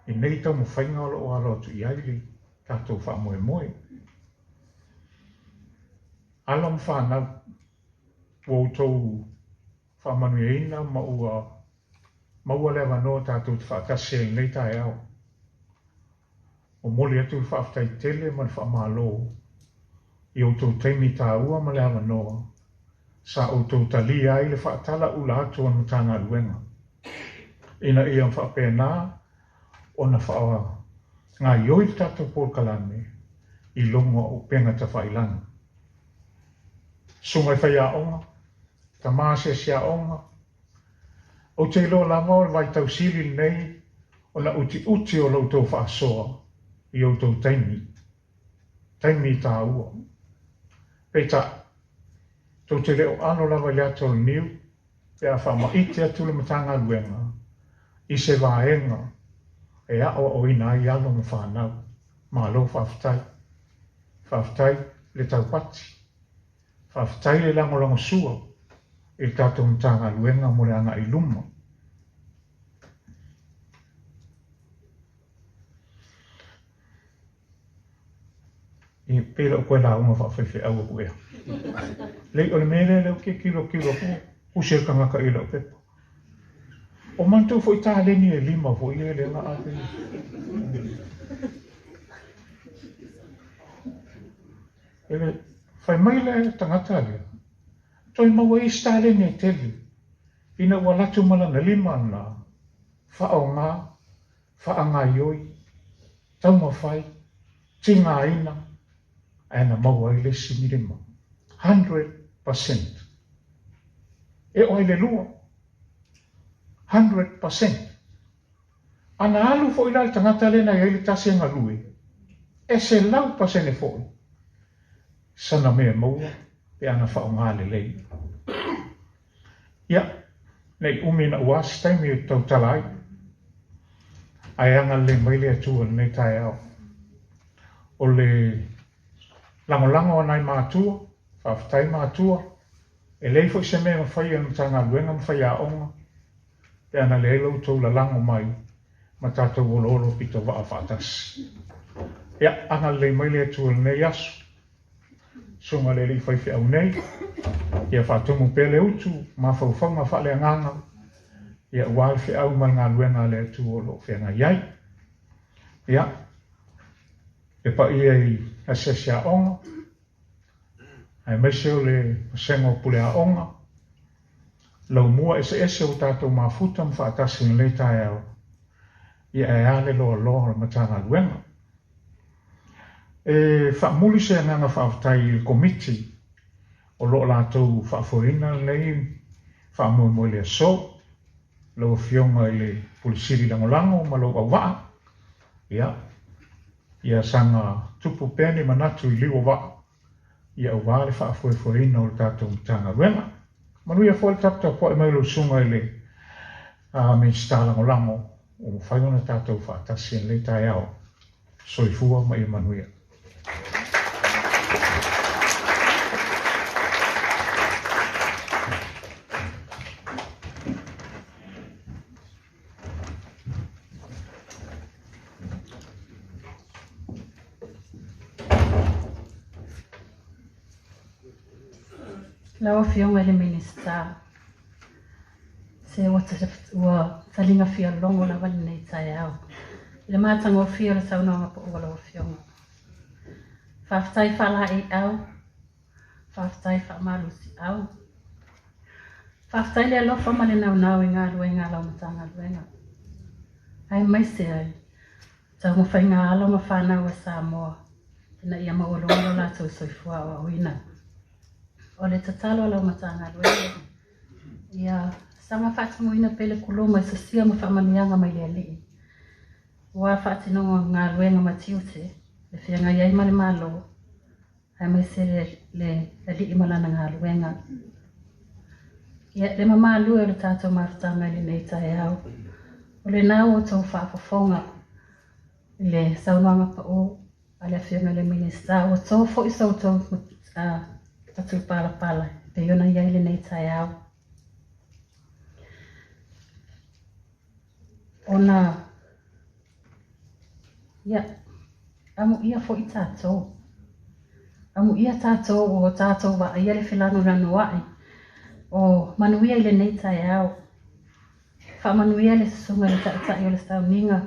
i nei taumafaiga o lo o alo atu i ai le tatou faamoemoe. Alo ma fanau, ua outou faamanuiaina ma ua maua le avanoa tatou te faatasi ai i lenei taeao. Momoli atu le faafetai tele ma le faamalo i outou taimi taua ma le avanoa sa outou talia ai le faatalaula atu o le Matagaluega ina ia faapena ona faagaoioi le tatou polokalame i luga o upega tafailagi. Susuga i faiaoga, tama asiasi aoga, Ou te iloa lava o le vaitau sili lenei ona utiuti o la outou faasoa i outou taimi, taimi taua. Peitai, tou te le o alo lava i le ata o le niu pe a faamaite atu le Matagaluega i se vaega e aoaoina ai alo ma fanau. Malo faafetai. Faafetai le taupati. Faafetai le lagolagosua i le tatou Matagaluega mo le agai i luma. E pei lau koe lauga faafaifeau aku ea. Lei o le mea lea lea ou te tilotilo aku, usi le tagata i lau pepa. O matou foi taleni e lima foi ia lea na ave. E fai mai le tagata lea, toe maua ai isi taleni e tele, ina ua alu atu ma lana lima lena, faaaoga, faagaoioi. taumafai, tigaina, ae na maua ai le isi milima. 100%. E oo ai le lua. 100%. Ana alu foi la le tagata lea na i ai le tasi e galue, e 100% foi sana mea e maua pe ana faaaoga lelei. Ia, ne i umi naʻu a se taimi ou te tautala ai, ae agalelei mai le Atua i lenei taeao. O le lagolago a nai matua, faafetai matua, e leai foi se mea e mafai e le Matagaluega ma faiaoga pe ana leai lo outou lalago mai ma tatou oloolo pitovaa faatasi. Ia, agalelei mai le Atua i lenei aso. Susuga le alii faifeau nei, ia faatumu pea le utu mafaufauga faaleagaga, ia aua le feau ma le galuega a le Atua o lo o feagai ai. Ia, le paia i asiasi aoga, aemaise o le vasega o pule aoga, laumua eseese ua tatou mafuta ma faatasi i lenei taeao, ia ae a le loaloa o le Matagaluega. E faamuli se agaga faafetai i le Komiti o lo o latou faafoeina lenei faamoemoe i le aso, lau Afioga i le Pule Sili Lagolago ma lou auvaa, ia, ia saga tupu pea ni manatu i liu o vaa, ia aua le faafoefoeina o le tatou Matagaluega. Manuia foi le taputapuai mai o lau Susuga i le Minisita Lagolago ua mafai ona tatou faatasi i lenei taeao. Soifua ma ia manuia. Lau Afioga i le Minisita, se ua, ua taliga fialogo lava lenei taeao i le matagofie o le saunoaga pau a lau Afioga. Faafetai faalaeiau, faafetai faamalosiau, faafetai le alofa ma le naunau i galuega a lau Matagaluega. Aemaise ai taumafaiga a alo ma fanau a Samoa ina ia maualuga lo latou soifua aoaoina. O le tatalo a lau Matagaluega, ia saga faatumuina pea le kuluma i sosia ma faamanuiaga mai le Alii, aua faatinoga o galuega ma tiute e feagai ai ma le Malo, aemaise le, le Alii ma lana galuega. Ia, le mamalu e o le tatou mafutaga i lenei taeao, o lena ua outou faafofoga i le saunoaga pau a le Afioga i le Minisita, ua to foi sa outou matupalapala e pei ona i ai lenei taeao. Ona, ia, amuia foi tatou. Amuia tatou ua tatou vaaia le felanulanuai o manuia i lenei taeao. Faamanuia le susuga i le Taitai o le Sauniga.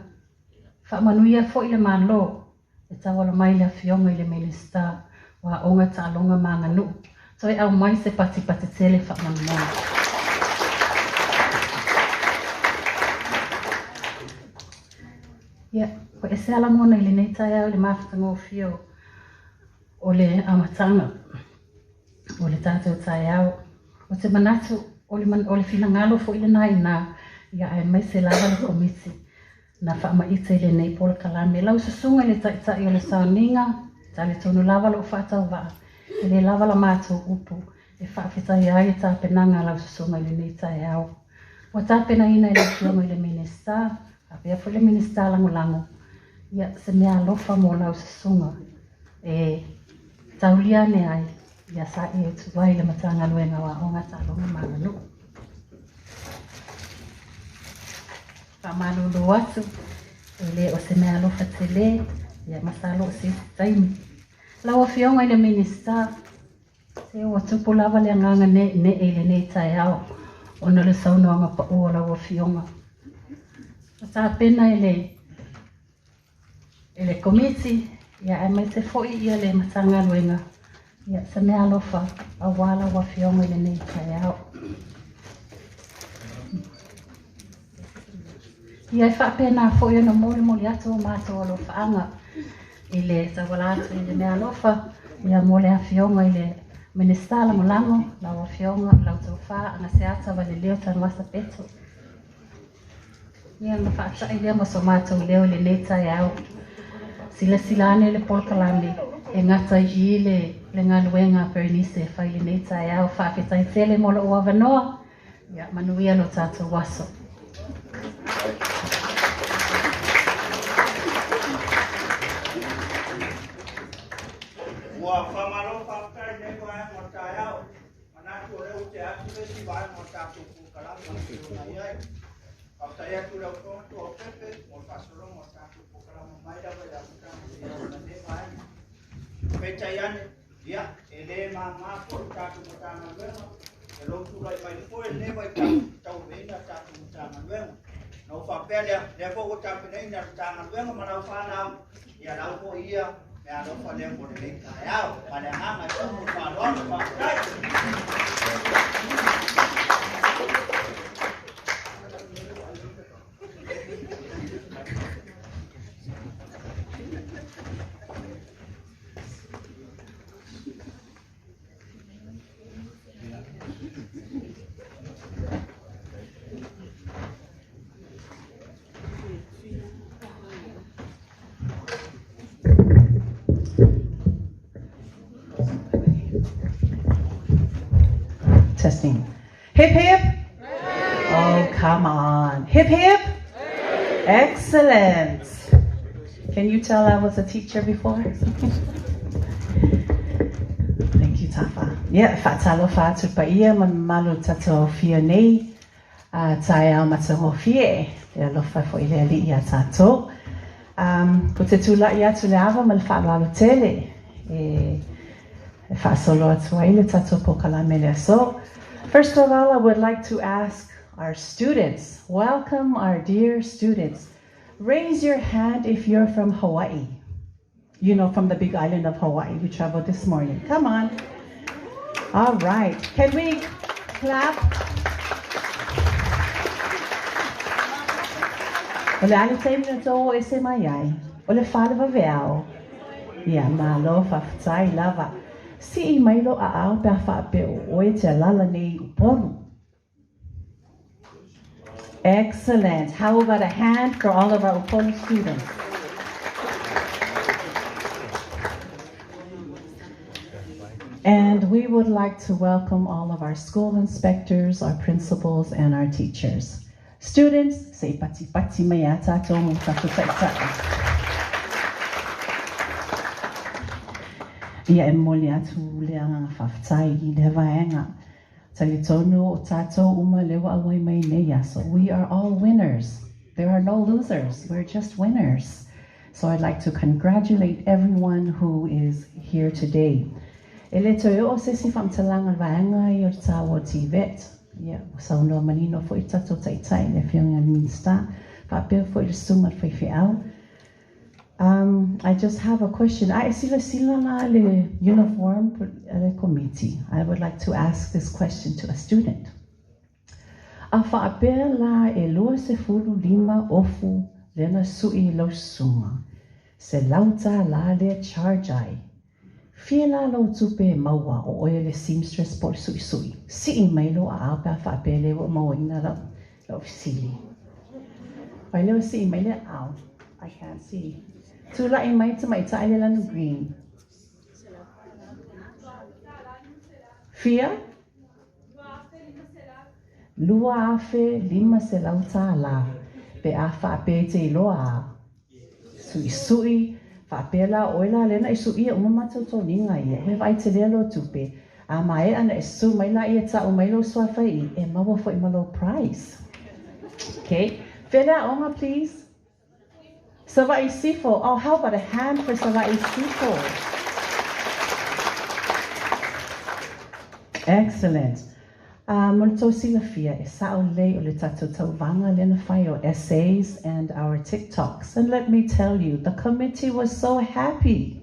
Faamanuia foi le Malo e tauala mai i le Afioga i le Minisita o Aoga, Taaloga ma Aganuu toe aumai se patipati tele faamolemole. Ia, ua ese lava lagona i lenei taeao i le mafatagofie o le amataga o le tatou taeao. Ou te manatu o le, o le finagalo foi lena i ina, ia aemaise lava le Komiti na faamaite i lenei polokalame. Lau susuga i le Taitai o le Sauniga, talitonu lava lou faatauvaa, e le lava la matou upu e faafetaia ai le tapenaga a lau susuga i lenei taeao. Ua tapenaina e le Afioga i le Minisita, faapea foi le Minisita Lagolago, ia se meaalofa mo lau susuga e taulia ane ai ia sa'i atu ai le Matagaluega o Aoga, Taaloga ma Aganuu. Faamalulu atu, e le o se meaalofa tele, ia masalo o se isi taimi. Lau Afioga i le Minisita, se ua tupu lava le agaga ne'ene'e i lenei taeao ona o le saunoaga pau a lau Afioga. Ua tapena e le e le Komiti, ia aemaise foi ia le Matagaluega, ia se meaalofa aua lau Afioga i lenei taeao. Ia, e faapena foi ona molimoli atu o matou alofaaga i le tauala atu i le meaalofa ia mo le Afioga i le Minisita Lagolago, lau Afioga lau Tofa Agaseata Valeleo Tanuvasa Peto. Ia, ona faatai lea ma so matou leo i lenei taeao. Silasila ane le polokalame e gata i i le galuega a Bernice e fai i lenei taeao. Faafetai tele mo lou avanoa. Ia, manuia lo tatou aso. Ua faamalo faafetai i lenei vaega o le taeao. Manatu o lea ua tea atu le isi vaega o le tatou polokalame e pei ona i ai. Faafetai atu i lau Afioga Tuaopepe mo le faasologa o le tatou polokalame mai lava i le amataga seia oo i lenei vaega. Peitai ane, ia, e le mama foi le tatou Matagaluega e lou tulai mai foi i lenei vaitau e tauaveina le tatou Matagaluega. Na ou faapea lea, lea foi ua tapenaina le Matagaluega ma lau fanau, ia lau foi ia meaalofa lea mo lenei taeao. Ma le agaga e tumu le faaaloalo, faafetai. Testing. Hip hip. Oh, come on. Hip hip. Excellent. Can you tell I was a teacher before? Thank you, Tafa. Yeah, faatalofa atu paia ma mamalu o tatou aofia nei a taeao matagofie. Le alofa foi le Alii iā tatou. Ko te tula'i atu le ava ma le faaaloalo tele e faasolo atu ai le tatou polokalame le aso. First of all, I would like to ask our students, welcome our dear students. Raise your hand if you're from Hawaii. You know, from the big island of Hawaii. You traveled this morning. Come on. All right. Can we clap? O le a le taimi na tou o ese mai ai? O le faalevaveao. Ia, malo, faafetai lava. Sii mai lou aao pe a faapea o oe e te alala nei i Upolu. Excellent. How about a hand for all of our Upolu students? And we would like to welcome all of our school inspectors, our principals, and our teachers. Students, se i patipati mai a tātou mo tātou taitai. Ia e momoli atu le agaga faafetai i lea vaega. Talitonu o tātou uma lea ua auai mai nei aso. We are all winners. There are no losers. We're just winners. So I'd like to congratulate everyone who is here today. E le toe oo se isi faamatalaga i le vaega ia o le tāua o TVET. Ia, ua saunoa manino foi le tatou Taitai, le Afioga i le Minisita, faapea foi le Susuga i le Faifeau. I just have a question. A e silasila la le uniform a le Komiti? I would like to ask this question to a student. A faapea la e 25 ofu lea na sui i lau susuga, $100 lea charge ai. Fia la lou tupe e maua o oe le seamstress po o le suisui? Sii mai lou aao pe a faapea lea ua mauaina lau fesili. Ai lea ua sii mai le aao. I can't see. Tula'i mai tamaitai le lanu green. Fia? $2,500 pe a faapea e te iloa a suʻisuʻi faapea la oe la lea na e suʻia uma matou toniga ia ua vaai telea lou tupe a maea na e susu mai laia tau mai lou suafa i e maua foi ma lou price. Okay, fea le aoga please? Savaii Sifo. Oh, how about a hand for Savaii Sifo? Excellent. Mo le tou silafia, e sao lelei o le tatou tauvaga lea na fai o essays and our TikToks. And let me tell you, the committee was so happy.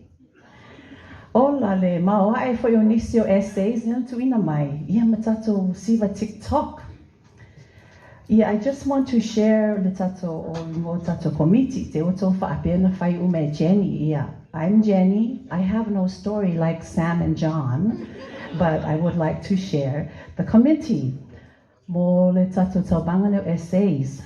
Ola le maoae foi o nisi o essays lea na tuuina mai, ia ma tatou siva TikTok. Ia, I just want to share le tatou o mo tatou komiti te o tou faapea na fai uma e Jenny. Ia, I'm Jenny. I have no story like Sam and John, but I would like to share the committee. Mo le tatou tauvaga lea o essays,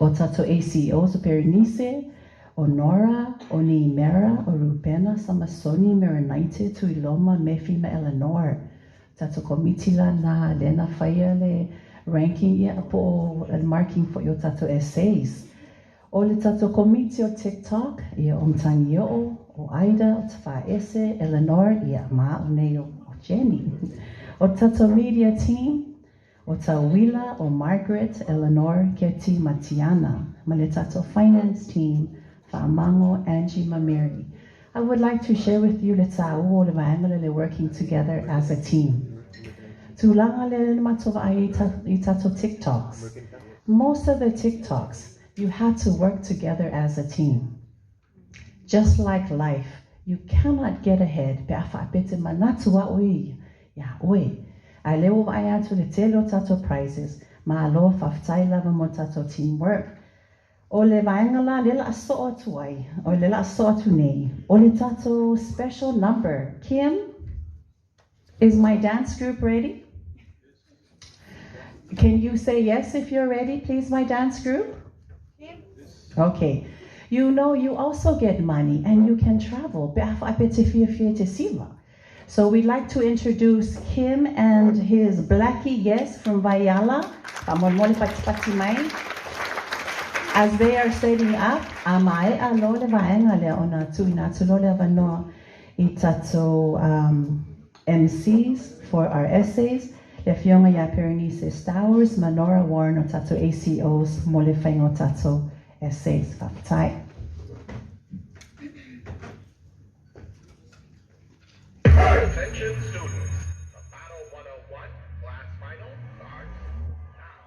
o tatou ACEOs o Berenice, o Nora, o Nihimera, o Rupena, Samasoni, Merinaite, Tuiloma, Mefi ma Eleanor. Tatou komiti la na lea na faia le ranking ia po o le marking foi o tatou essays. O le tatou komiti o TikTok, ia o Matagio'o, o Aida, o Tafaese, Eleanor, ia ma a'u nei o Jenny. O le tatou media team, o Tauila, o Margaret, Eleanor, Keti ma Tiana. Ma le tatou finance team, Fa'amago, Angie ma Mary. I would like to share with you le tāua o le vaega lea le working together as a team. Tulaga lea na matou vaai i tatou TikToks. Most of the TikToks, you had to work together as a team. Just like life, you cannot get ahead pe a faapea e te manatu a oe ia iā oe. Ae lea ua vaai atu le tele o tatou prizes, malo faafetai lava mo tatou team work. O le vaega la lea la a soo atu ai, o lea la a soo atu nei, o le tatou special number. Kim, is my dance group ready? Can you say yes if you're ready, please, my dance group? Okay. You know you also get money and you can travel. Pe a faapea te fiafia te siva. So we'd like to introduce Kim and his blackie guest from Vaiala. Faamolemole patipati mai. As they are setting up, a mae'a loa le vaega lea ona tuuina atu loa le avanoa i tatou MCs for our essays, le afioga ia Berenice Stowers ma Nora Warren o tatou ACOs mo le faiga o tatou essays. Faafetai. Attention students, the Battle 101 class final starts now.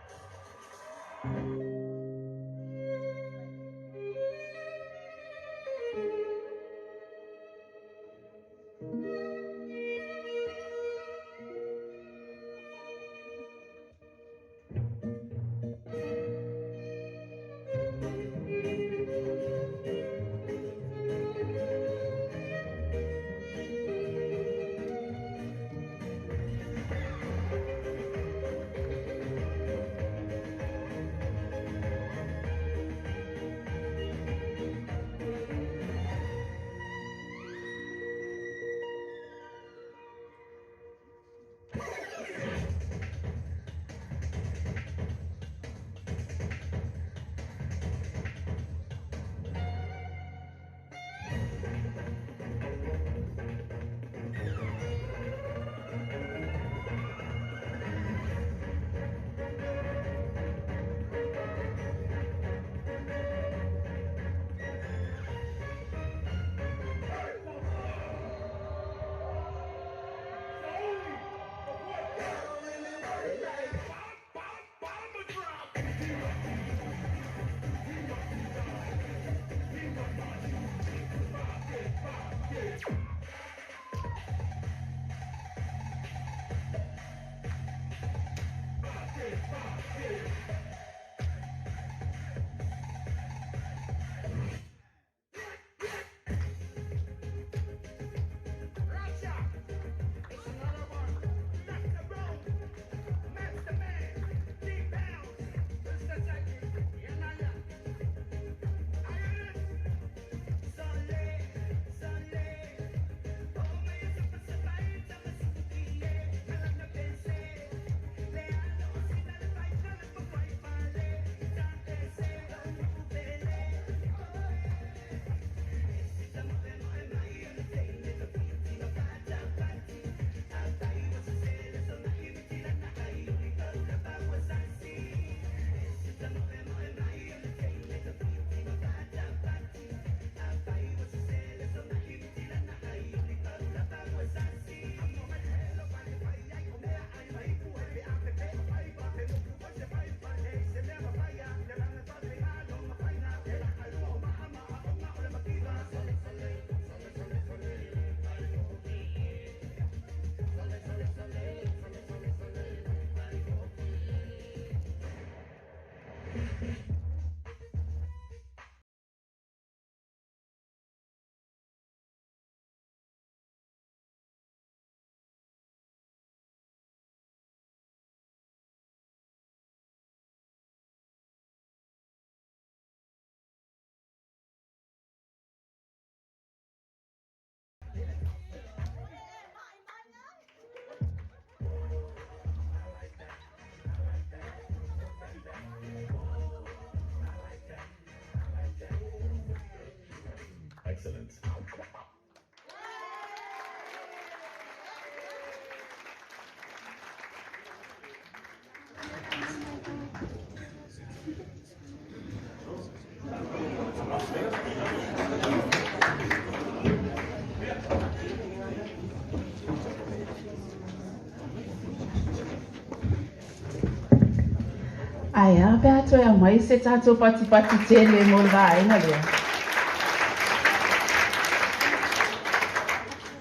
Ae a pe a toe aumai se tatou patipati tele mo le vaega lea?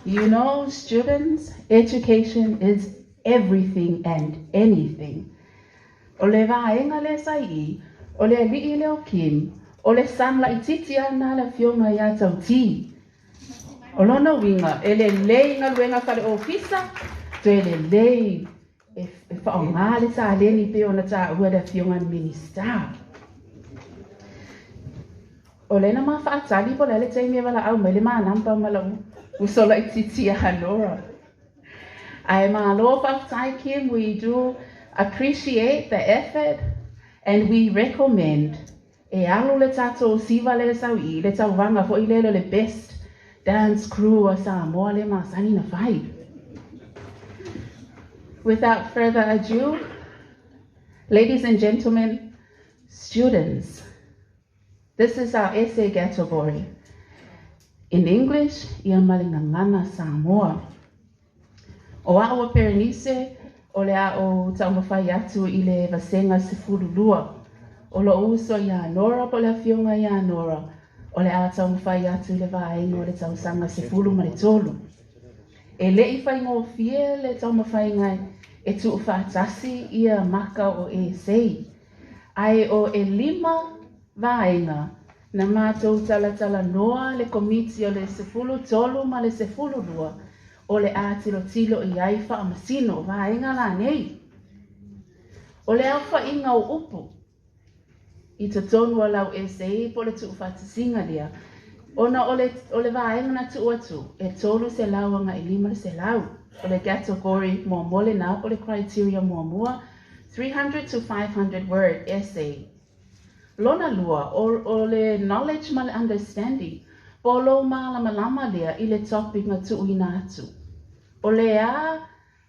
You know, students, education is everything and anything. O le vaega lea sa i i, o le alii lea o Kim, o le son laitiiti lava lena a le afioga ia Tauti. O lona uiga, e lelei galuega fale-ofisa, toe lelei e faaaoga le taleni pei ona taua e le Afioga i le Minisita. O lea na ma faatali po o le a le taimi e valaau mai le ma number ma lou uso laitiiti ia Nora. Ae malo faafetai Kim, we do appreciate the effort and we recommend e alu le tatou siva lea sau i i le tauvaga foi lele o le best dance crew a Samoa lea masani na fai. Without further ado, ladies and gentlemen, students, this is our essay category. In English, ia ma le gagana Samoa. O a'u a Perenise, o le a ou taumafai atu i le vasega 12. O lo'u uso iā Nora po o le afioga iā Nora, o le a taumafai atu i le vaega o le tausaga 13. E le i faigofie le taumafaiga e tuufaatasi ia maka o esei, ae o ʻelima vaega Na matou talatalanoa le Komiti o le 13 ma le 12 o le a tilotilo i ai faamasino vaega la nei. O le aofaiga o upu i totonu o lau essay po o le tuufaatasiga lea, ona o le o le vaega na tuu atu e 300 agai 500, o le category muamua lena po o le criteria muamua, 300 to 500 word essay. Lona lua, o le knowledge ma le understanding, po o lou mālamalama lea i le topic na tuuina atu. O le a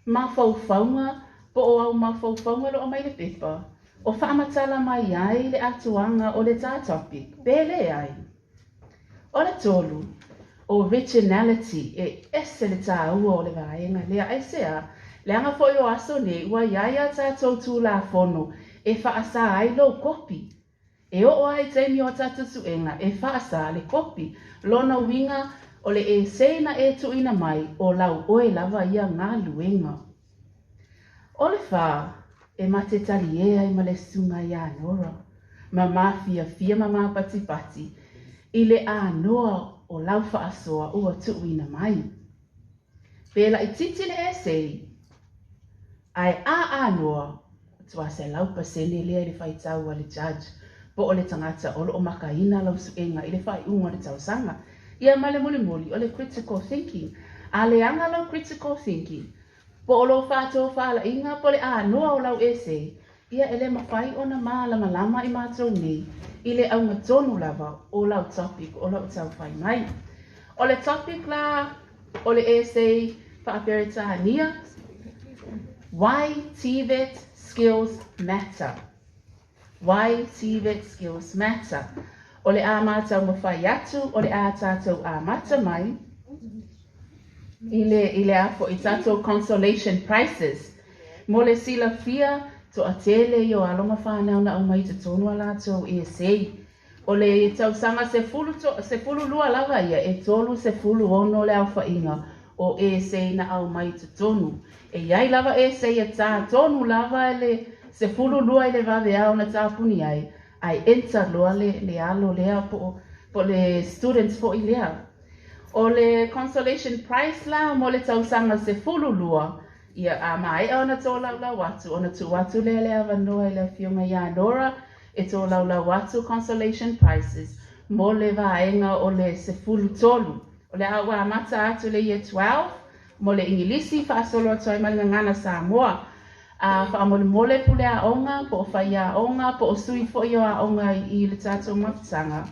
mafaufauga po o au mafaufauga lo aumai le pepa, o faamatala mai ai le atoaga o le ta topic, pe leai. O le tolu, originality, e ese le tāua o le vaega lea. Aisea? Leaga foi o aso nei ua i ai a tātou Tulafono e faasā ai lou kopi. E oo lava i taimi o a tātou suega e faasā le kopi. Lona uiga, o le essay na e tuuina mai, o lau oe lava ia galuega. O le fa, e ma te taliē ai ma le susuga iā Nora, ma mafiafia ma mapatipati i le anoa o lau faasoa ua tuuina mai. Pe laitiiti le essay, ae a anoa, matua 100% lea i le faitau a le judge po o le tagata o lo o makaina lau suega i le faaiuga o le tausaga. Ia ma le mulimuli, o le critical thinking. A leaga lau critical thinking, Po o lou faatofalaiga po o le anoa o lau essay, ia e le mafai ona mālamalama i matou nei i le auga tonu lava o lau topic o lou tau fai mai. O le topic la o le essay faa-Peretania, Why TVET Skills Matter. Why TVET Skills Matter. O le a mātou mawhai atu, o le a tātou amata mai i le, i le a foʻi tātou consolation prizes. Mo le silafia, toatele i o alo ma whanau na aumai i totonu a latou essay. O le tausaga 12 lava ia, e 36 le aofaiga o essay na aumai i totonu. E i ai lava essay e tā tonu lava le 12 i le vaveao na tāpuni ai, ae enter loa le, le alo lea po o, po o le student foi lea. O le consolation prize la mo le tausaga 12, ia, a maea ona tolaulau atu, ona tuu atu lea le avanoa i le afioga iā Nora e tolaulau atu consolation prizes mo le vaega o le 13. O le a ua amata atu le Year 12 mo le Igilisi faasolo atu ai ma le Gagana Samoa. A faamolemole pule aoga po o faiaoga po o sui foi o aoga i le tatou mafutaga,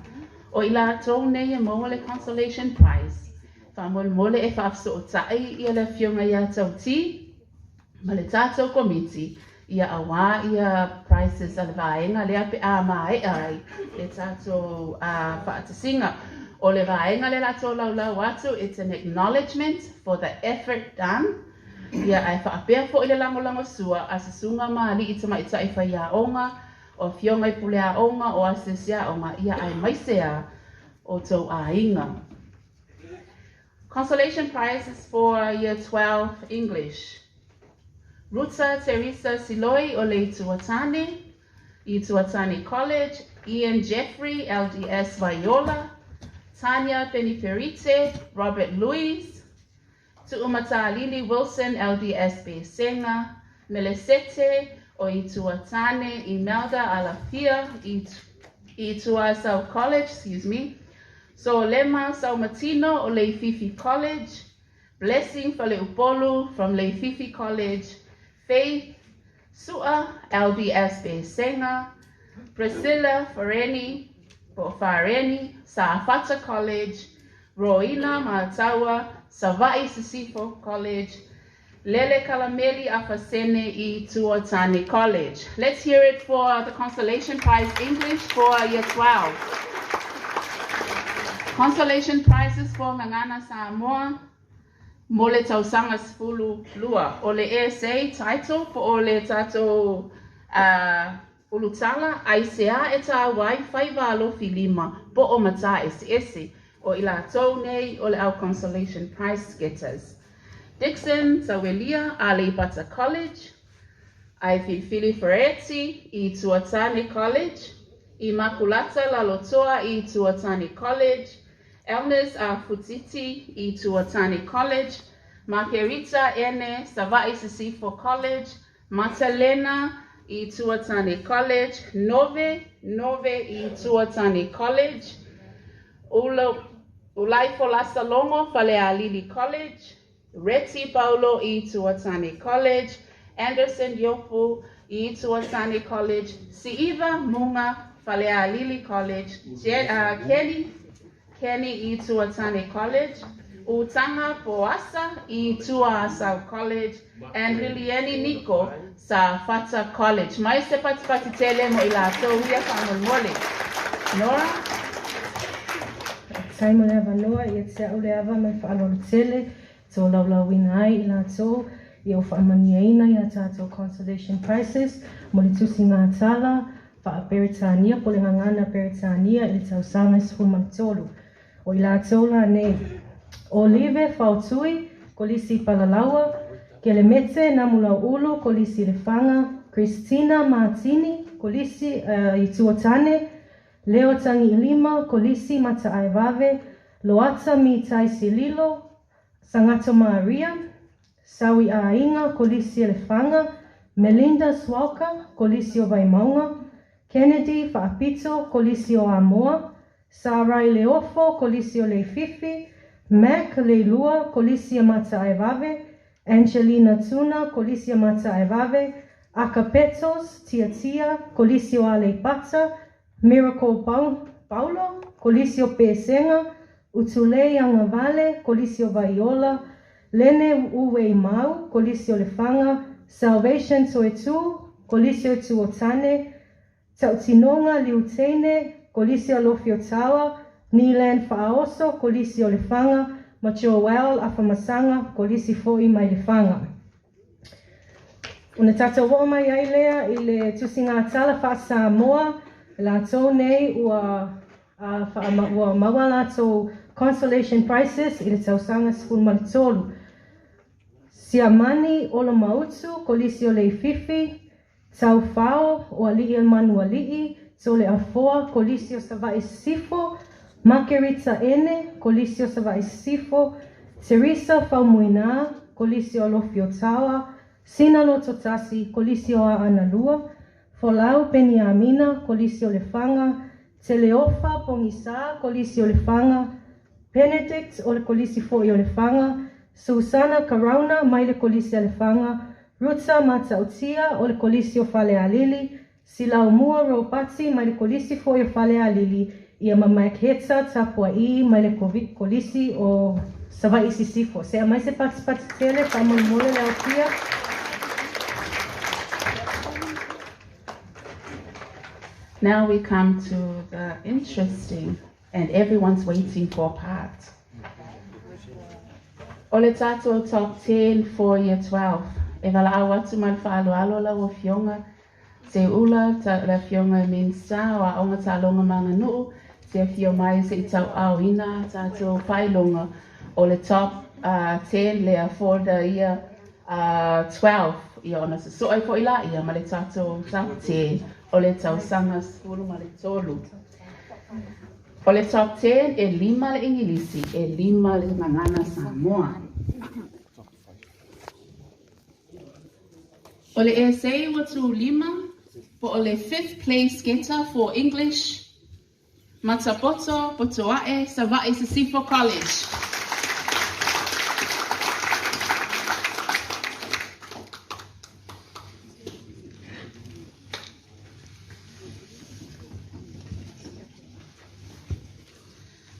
o i latou nei e maua le consolation prize. Faamolemole e faafesootai ia le afioga iā Tauti ma le tatou Komiti ia auā ia prizes a le vaega lea pe a maea ai le tatou faatasiga. O le vaega lea o le a tolaulau atu, it's an acknowledgement for the effort done, ia ae faapea foi le lagolagosua a Susuga ma Alii Tamaitai Faiaoga. o afioga i pule aoga, o asiasi aoga, ia aemaise a o outou aiga. Consolation prizes for Year 12 English. Ruta Teresa Siloi o Leituatane, Ituatane College, Ian Jeffrey, LDS Vaiola, Tanya Peniperite, Robert Louis, Tuumatalili Wilson, LDS Besenga, Melesete o Ituatane, Imelda Alafia, Ituasau College, excuse me, Solema Saumatino o Leififi College, Blessing Faleupolu from Leififi College, Faith Sua, LDS Besenga, Priscilla Fareni, Fareni, Sa'afata College, Roina Mataua, Savaii Sisifo College, Lele Kalameli Afasene i Tuatane College. Let's hear it for the Consolation Prize English for Year 12. Consolation Prizes for Gagana Samoa, mo le tausaga 12. O le essay title po o le tatou ulutala, aisea e tāua ai faiva alofi lima po o matā eseese. O i latou nei o le au Consolation Prize getters. Dixon Tauelia, Aleipata College, Aifilifili Fereti i Tuatane College, Imakulata Lalotoa i Tuatane College, Elnes Afutiti i Tuatane College, Makerita Ene Savaii Sisifo College, Matalena i Tuatane College, Nove Nove i Tuatane College, Ula, Ulaifolasa Logo Falealili College, Reti Paulo i Tuatane College, Anderson Yofu i Tuatane College, Siiva Munga Falealili College, Kenny Kenny i Tuatane College, Utanga Poasa i Tuasau College, and Liliani Niko Sa'afata College. Mai se patipati tele mo i latou ia faamolemole. Nora? Faafetai mo le avanoa ia te au le ava ma le faaaloalo tele tolaulauina ai i latou ia o faamanuiaina i a tatou consolation prizes mo le tusiga tala faa-Peretania po o le gagana Peretania i le tausaga e 13. O i latou la nei, ʻo Live Faotui, Kolisi Palalaua, Kelemete Namulau'ulu, Kolisi Lefaga, Christina Matini, Kolisi Ituatane, Leo Tagiilima, Kolisi Mataaevave, Loata Mitai Sililo, Sagato Maria, Saui Aiga, Kolisi Lefaga, Melinda Swalka, Kolisi o Vaimauga, Kennedy Faapito, Kolisi o Amoa, Sarai Leofo, Kolisi o Leififi, Mac Leilua, Kolisi Mataaevave, Angelina Tuna, Kolisi Mataaevave, Akapetos Tiatia, Kolisi o Aleipata, Miracle Paulo, Kolisi o Pesega, Utulei Agavale, Kolisi o Vaiola, Lene Ueimau, Kolisi o Lefaga, Salvation Toetu, Kolisi o Tuotane, Tautinoga Liuteine, Kolisi o Lofiotaua, Nilan Faaoso, Kolisi o Lefaga, ma Joel Afamasaga, Kolisi foi mai Lefaga. Ona tatou oo mai ai lea i le tusiga tala faa-Samoa, latou nei ua ua maua latou consolation prizes i le tausaga 13. Siamani Olomautu, Kolisi o Leififi, Taufao o Alii o Manualii, Tole Afoa, Kolisi o Savaii Sisifo, Makerita Ene, Kolisi o Savaii Sisifo, Teresa Faumuina, Kolisi o Alofi o Taua, Sina Lototasi, Kolisi o Aanalua, Folau Peniamina, Kolisi o Lefaga, Teleofa Pogisa, Kolisi o Lefaga, Benedict o le Kolisi foi o Lefaga, Susana Karauna mai le Kolisi a Lefaga, Ruta Matautia o le Kolisi o Falealili, Silaumua Ropati mai le Kolisi foi o Falealili, ia ma Maketa Tapua'i mai le Kolisi o Savaii Sisifo. Se aumai se patipati tele faamolemole le aofia. Now we come to the interesting and everyone's waiting for part. O le tatou top 10 for year 12. E valaau atu ma le faaaloalo lau afioga. Seuula, le Afioga i le Minisita o Aoga, Taaloga ma Aganuu, te afio mai se i tauaaoina tatou faailoga o le top 10 lea for the year 12, ia ona sosoo ai foi laia ma le tatou top 10 o le tausaga 13. O le top 10 e lima le Igilisi, e lima le Gagana Samoa. O le essay ua tūlima po o le fifth place getter for English, Matapoto, Potoa'e, Savaii Sisifo College.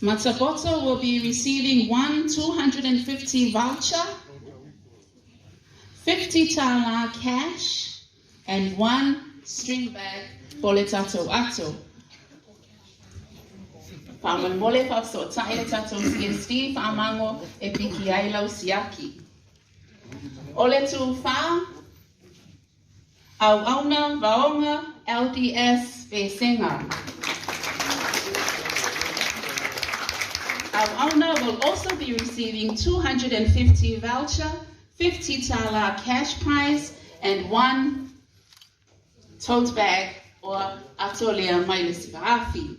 Matapoto will be receiving one 250 voucher, 50 tala cash, and one string bag po le tatou ato. Faamolemole faafesootai le tatou CSD Faamango e piki ai lau siaki. O le tū fa, Auauna Vaoga LDS Pesega. Auauna will also be receiving 250 voucher, 50 tala cash prize, and one tote bag or atolea mai le Sivaafi.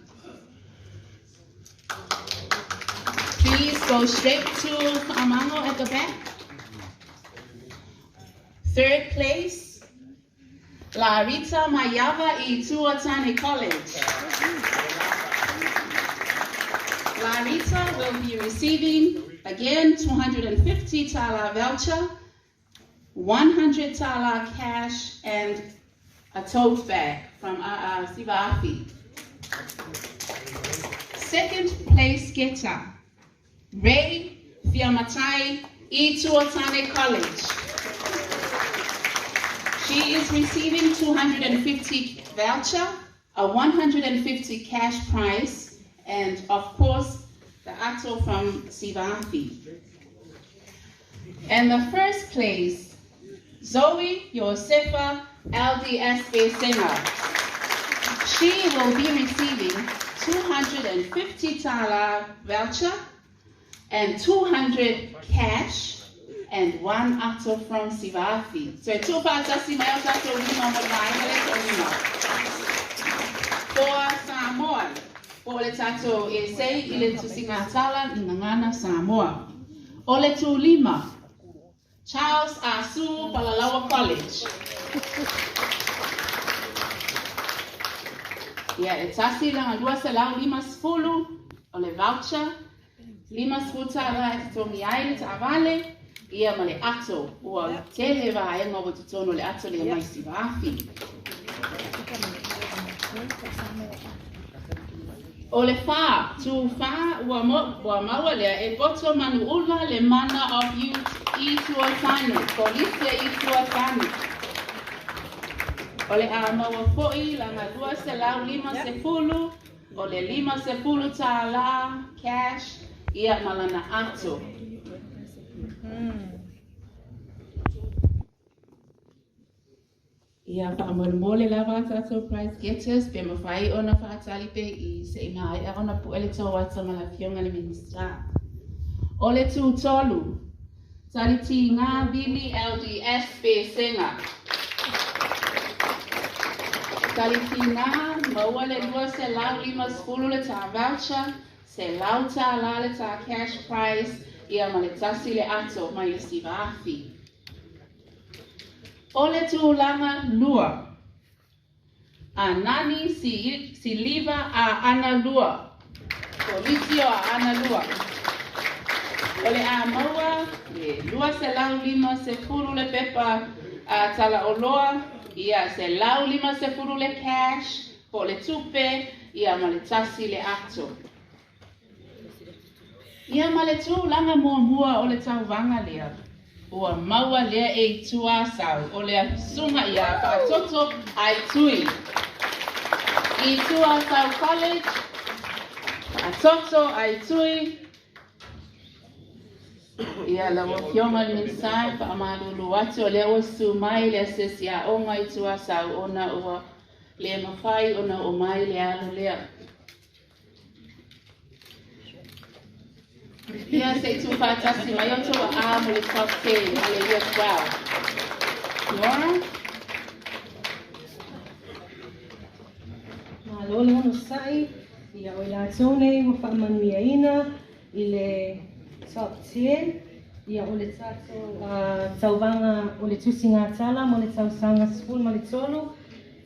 Please go straight to Faamango at the back. Third place, La Rita Mayava i Tuatane College. La Rita will be receiving, again, 250 tala voucher, 100 tala cash, and a tote bag from Sivaafi. Second place getter, Ray Fiamatai i Tuatane College. She is receiving 250 voucher, a 150 cash prize, and of course, the ato from Sivaafi. And the first place, Zoe Yosefa LDS Singer. She will be receiving 250 tala voucher and 200 cash and one ato from Sivaafi. So e tū faatasi mai o tatou lima mo le vaega le toalima. For Samoa, po o le tatou essay i le tusigatala i Gagana Samoa. O le tūlima, Charles Asu Palalaua College. Ia, e tasi laga 250 o le voucher, 50 tala e totogi ai le taavale, ia ma le ato, ua tele vaega ua totonu o le ato lea mai Sivaafi. O le fa, tū fa, ua, mo, ua maua lea e poto manu ula le mana of youth i Tuatanu, Kolisi i Tuatanu. O le a maua fo'i laga 250, o le 50 tala cash, ia ma lana ato. Ia faamolemole lava tatou prize getters pe mafai ona faatali pe i se i maea ona pue le tou ata ma le Afioga i le Minisita. O le tū tolu, Talitiga Vili LDS Pesega. Talitiga maua le 250 le tā voucher, 100 tala le tā cash prize, ia ma le tasi le ato mai le Sivaafi. O le tulaga lua, a nani si, si liva a ana lua. Kolisi o a ana lua. O le a maua, le 250 le pepa a tala oloa, ia 150 le cash, po le tupe, ia ma le tasi le ato. Ia ma le tulaga muamua o le tauvaga lea. Ua maua lea e i Tuasau, o le susuga ia Faatoto ai Tui. I Tuasau College, Faatoto ai Tui. Ia, lau Afioga i le Minisita, e faamalulu atu o lea ua susu mai le asiasi aoga i Tuasau ona ua le mafai ona oo mai le alo lea. Ia, se i tuufaatasi mai outou aao mo le Top 10 a le Year 12. Nora? Malo le onosai, ia o i latou nei ua faamanuiaina i le Top 10, ia o le tatou tauvaga o le tusiga tala mo le tausaga 13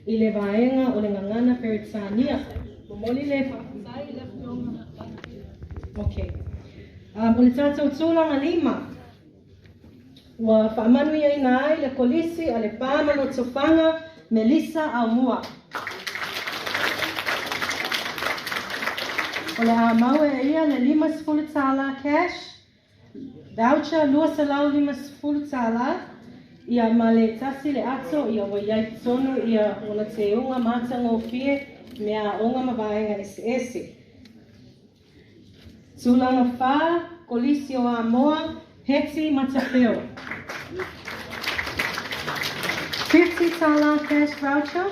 i le vaega o le Gagana Peretania. Momoli le faafetai i le afioga. Okay. O le tatou tulaga lima, ua faamanuiaina ai le Kolisi a Lepa ma Lotofaga, Melissa Aumua. O le a mau e ia le $50 cash, voucher $250, ia ma le tasi le ato ia ua iai totonu ia ona teuga matagofie mea aoga ma vaega eseese. Tulaga 4, Kolisi o Amoa, Heti Matafeo. 50 tala cash voucher,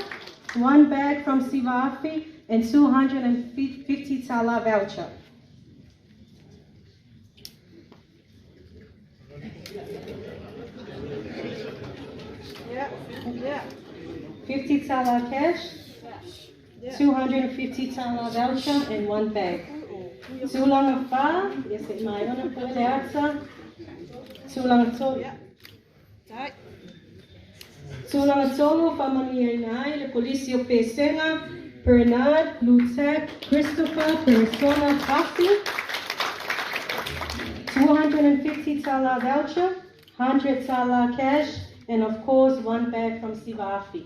one bag from Sivaafi, and 250 tala voucher. Yeah. 50 tala cash, 250 tala voucher, and one bag. Tulaga 4, ia se i mai ona po le ata. Tulaga 3. Tulaga 3, faamanuiaina ai le Kolisi o Pesega, Bernard Lutek Christopher Peresona Pasi. 250 tala voucher, 100 tala cash, and of course one bag from Sivaafi.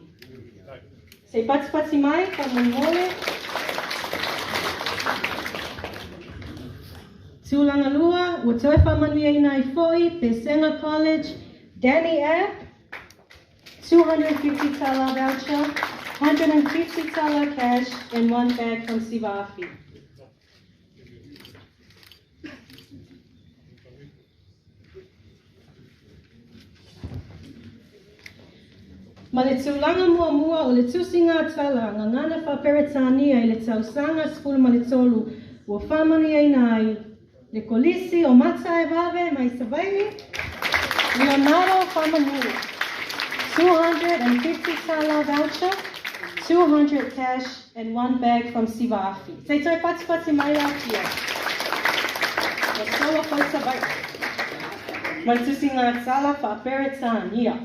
Se i patipati mai, faamolemole. Tulaga 2, ua toe faamanuiaina ai foi, Pesega College, Danny App, 250 tala voucher, 150 tala cash, and one bag from Sivaafi. Ma le tulaga muamua o le tusiga tala Gagana Faaperetania i le tausaga 13 ua faamanuiaina ai le Kolisi o Mataevave mai Savaii, Leonardo Faamanu. 250 tala voucher, 200 cash, and one bag from Sivaafi. Se i toe patipati mai la afioga. Ua soa foi Savaii. Ma le tusiga tala Faaperetania.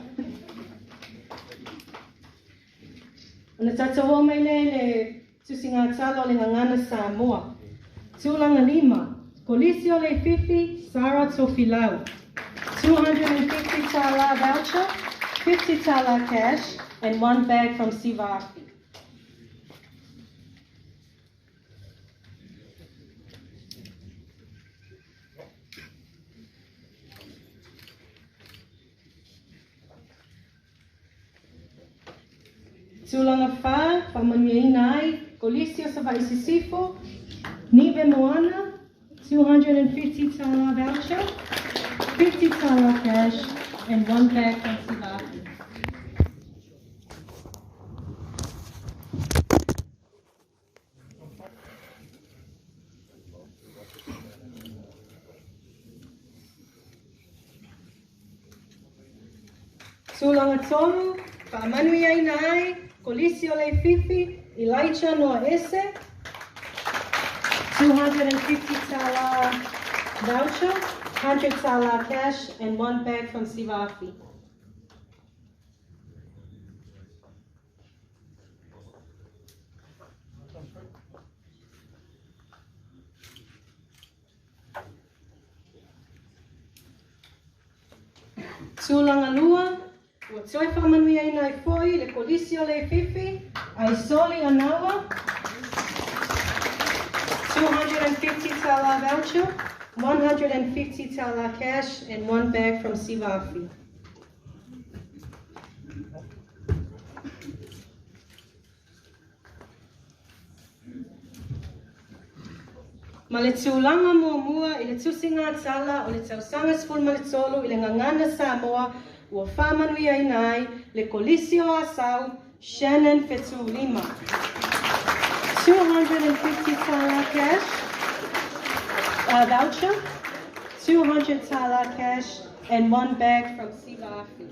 Ona tatou oo mai lea i le tusiga tala o le Gagana Samoa. Tulaga 5, Kolisi o Leififi, Sarah Tofilau. 250 tala voucher, 50 tala cash, and one bag from Sivaafi. Tulaga 4, faamanuiaina ai, Kolisi o Savaii Sisifo, Nive Moana, 250 tala voucher, 50 tala cash, and one bag from Sivaafi. Tulaga 3, faamanuiaina ai, Kolisi o Leififi, Elijah Noa Ese, 250 tala voucher, 100 tala cash, and one bag from Sivaafi. Tulaga 2, ua toe faamanuiaina ai foi le Kolisi o Leififi, Aisoli Anaua, 250 tala voucher, 150 tala cash, and one bag from Sivaafi. Ma le tulaga muamua i le tusigatala o le tausaga 13 i le Gagana Samoa ua faamanuiaina ai le Kolisi o Asau Shannon Fetulima. 250 tala cash voucher, 200 tala cash, and one bag from Sivafi.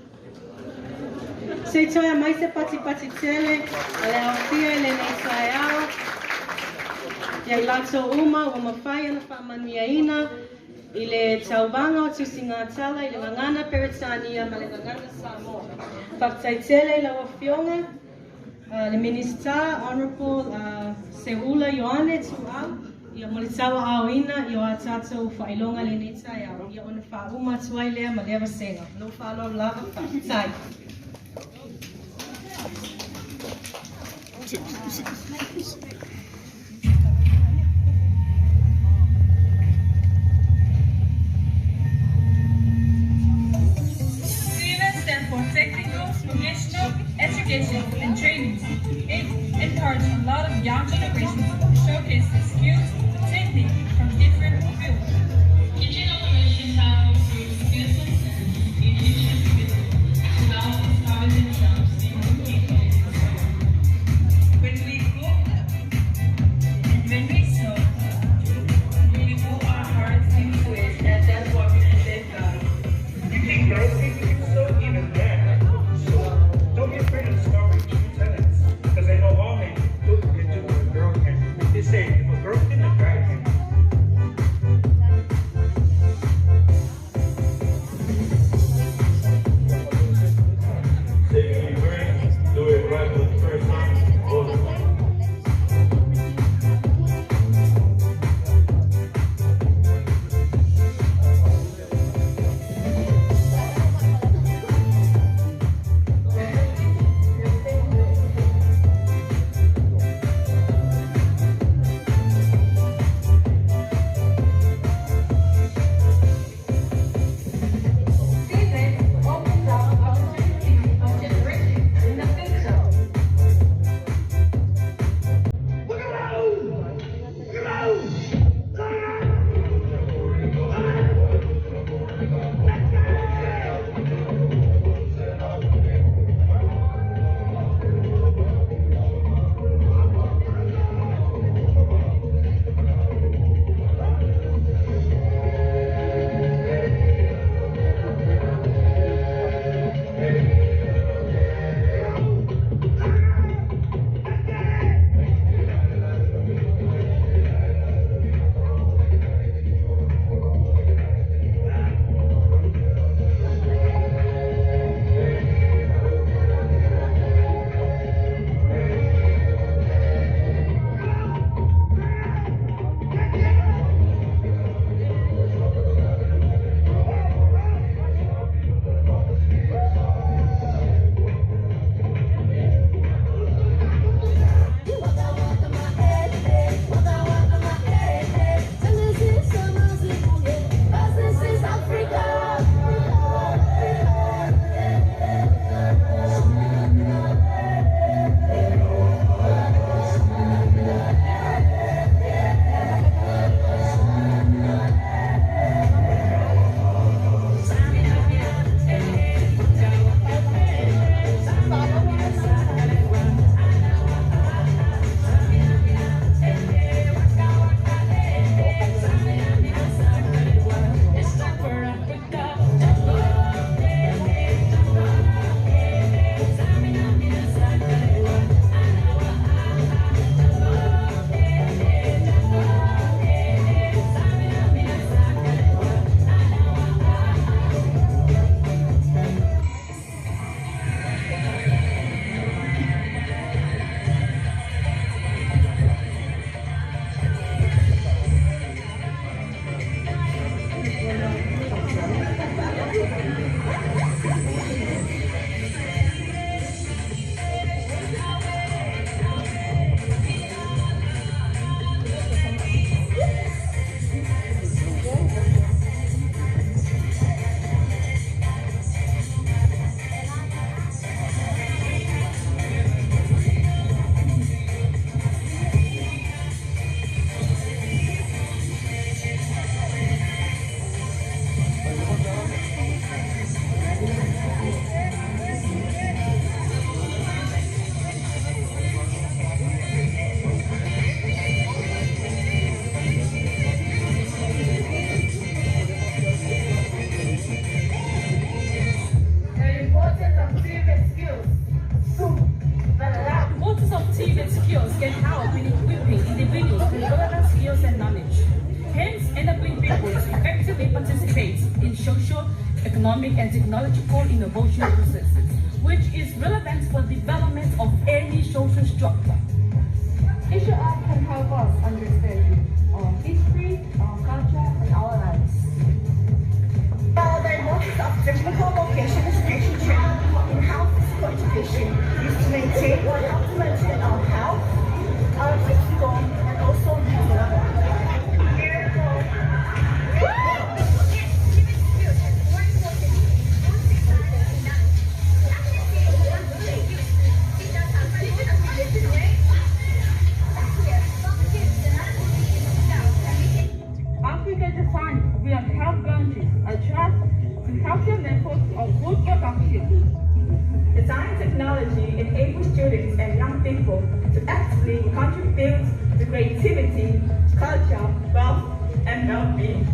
Se i toe aumai se patipati tele a le aofia i lenei taeao ia i latou uma ua mafai ona faamanuiaina i le tauvaga o tusigatala i le Gagana Peretania ma le Gagana Samoa. Faafetai tele i lau Afioga le Minisita Honorable Seuula Ioane Tuuau ia mo le tauaaoina i o a tatou faailoga lenei taeao ia ona faauma atu ai lea ma lea vasega. Ma lou faaaloalo lava, faafetai. TVET stands for Technical Vocational Education and Training. It encourages a lot of young generations to showcase their skills, technique from different fields. Kitchen automation have improved skills in kitchen field to now establish themselves in cooking and so on. When we cook, social, economic, and technological innovation processes, which is relevant for development of any social structure. Asia Art can help us understand history, our culture, and our lives. The importance of technical vocational education training in how physical education is to maintain or help to maintain our health, our physical, and also mental. Africa design will help countries adjust to healthier methods of food production. Design technology enables students and young people to actively contribute to creativity, culture, wealth, and well-being.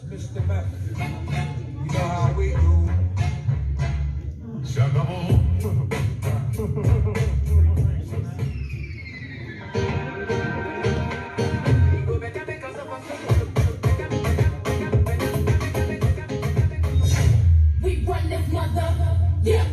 Mr. Method, you know how we do. Se acabó. We run this mother, yeah.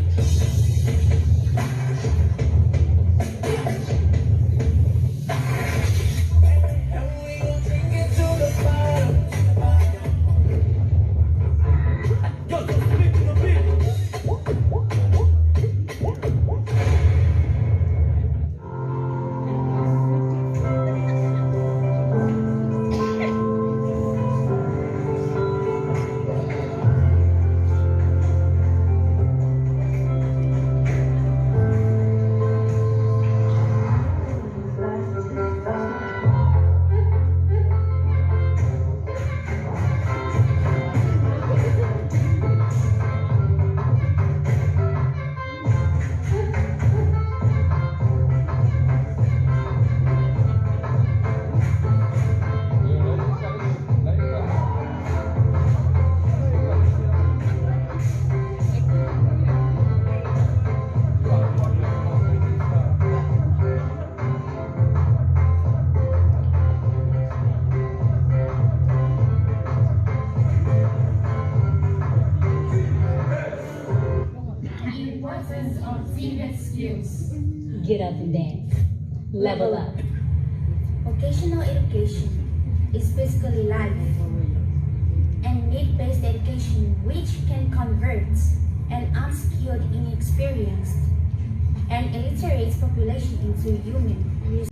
The importance of TVET skills. Get up and dance. Level up. Vocational education is basically life and need-based education which can convert an unskilled, inexperienced, and illiterate population into human resource.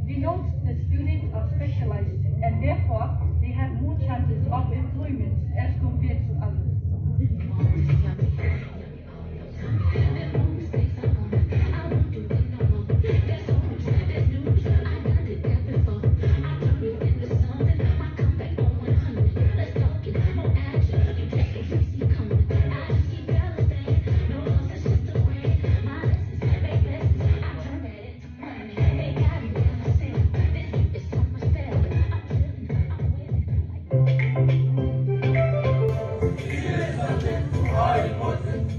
Denotes the students are specialized and therefore they have more chances of employment as compared to others. All important,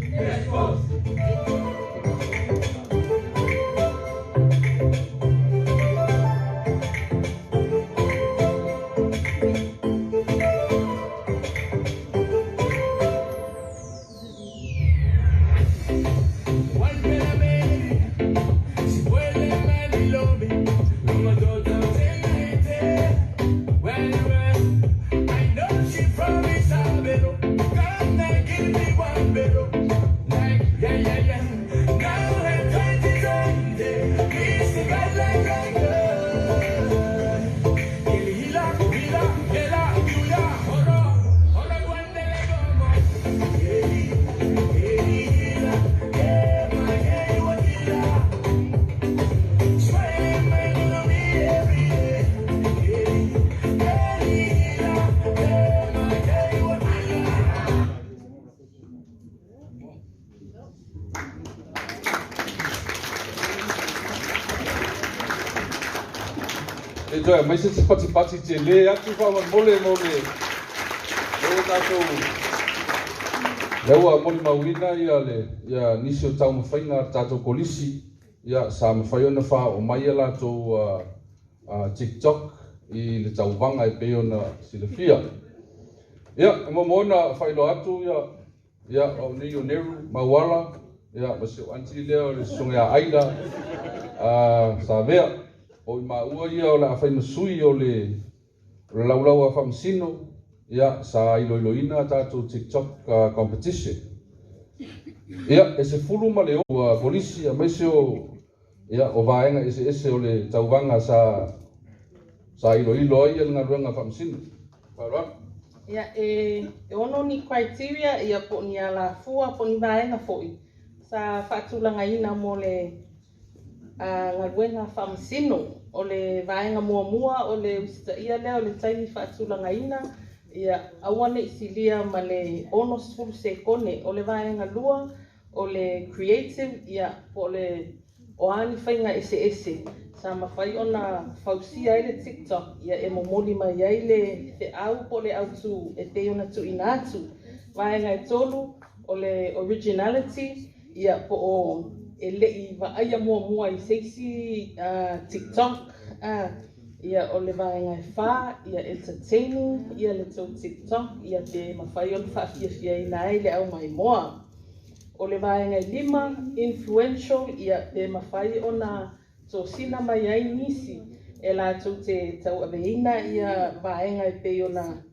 Se i toe aumai se isi patipati tele atu faamolemole mo le lea ua tatou lea ua molimauina ia le ia nisi o taumafaiga a le tatou Kolisi ia sa mafai ona faaoo mai a latou TikTok i le tauvaga e pei ona silafia. Ia, e muamua ona faailoa atu ia Ia, o au nei o Neru Mauala, ia, ma si ou aunty lea o le Susuga ia Aida Savea. O i maua ia o le a fai ma sui o le laulau a Faamasino, ia, sa iloiloina a tatou TikTok competition. Ia, e 16 kolisi aemaise o, ia, o vaega eseese o le tauvaga sa iloilo ai le galuega a Faamasino. Faaaloalo. Ia, e ono ni criteria, ia, po o ni alafua, po o ni vaega foi sa faatulagaina mo le galuega faamasino. O le vaega muamua o le usitaia lea o le taimi faatulagaina, ia aua ne i silia ma le 60 sekone. O le vaega lua, o le creative, ia, po o le O a ni faiga eseese sa mafai ona fausia ai le TikTok ia e momoli mai ai le feau po o le autū e pei ona tuuina atu. Vaega e 3, o le originality, ia po o e le i vaaia muamua i se isi TikTok, ia o le vaega e 4, ia entertaining ia le tou TikTok ia pe mafai ona faafiafiaina ai le aumaimoa. O le vaega e 5, influential, ia, pe mafai ona tosina mai ai nisi e latou te tauaveina ia vaega e pei ona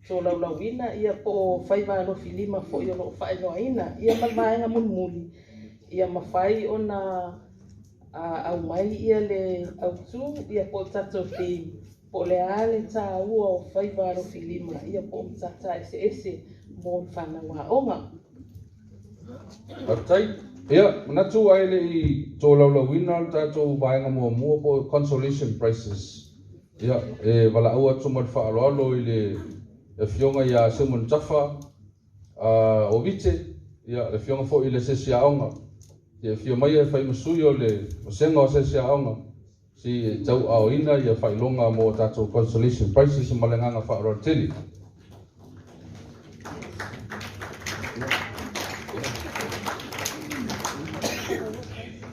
tolaulauina, ia, po o faiva alofilima foi o lo o faailoaina, ia, ma le vaega mulimuli, ia mafai ona aumai ia le autū, ia, po o tatou theme, po o le a le taua o faiva alofilima, ia, po o matata eseese mo le fanau aoga. Faafetai. Ia, manatu ae le i tolaulauina le tatou vaega muamua po o consolation prizes. Ia, e valaau atu ma le faaaloalo i le Afioga ia Simon Tafa Ovite, ia, le Afioga foi i le Asiasi Aoga, e afio mai e fai ma sui o le Vasega o Asiasi Aoga, se i tauaaoina ia faailoga mo a tatou consolation prizes ma le agaga faaaloalo tele.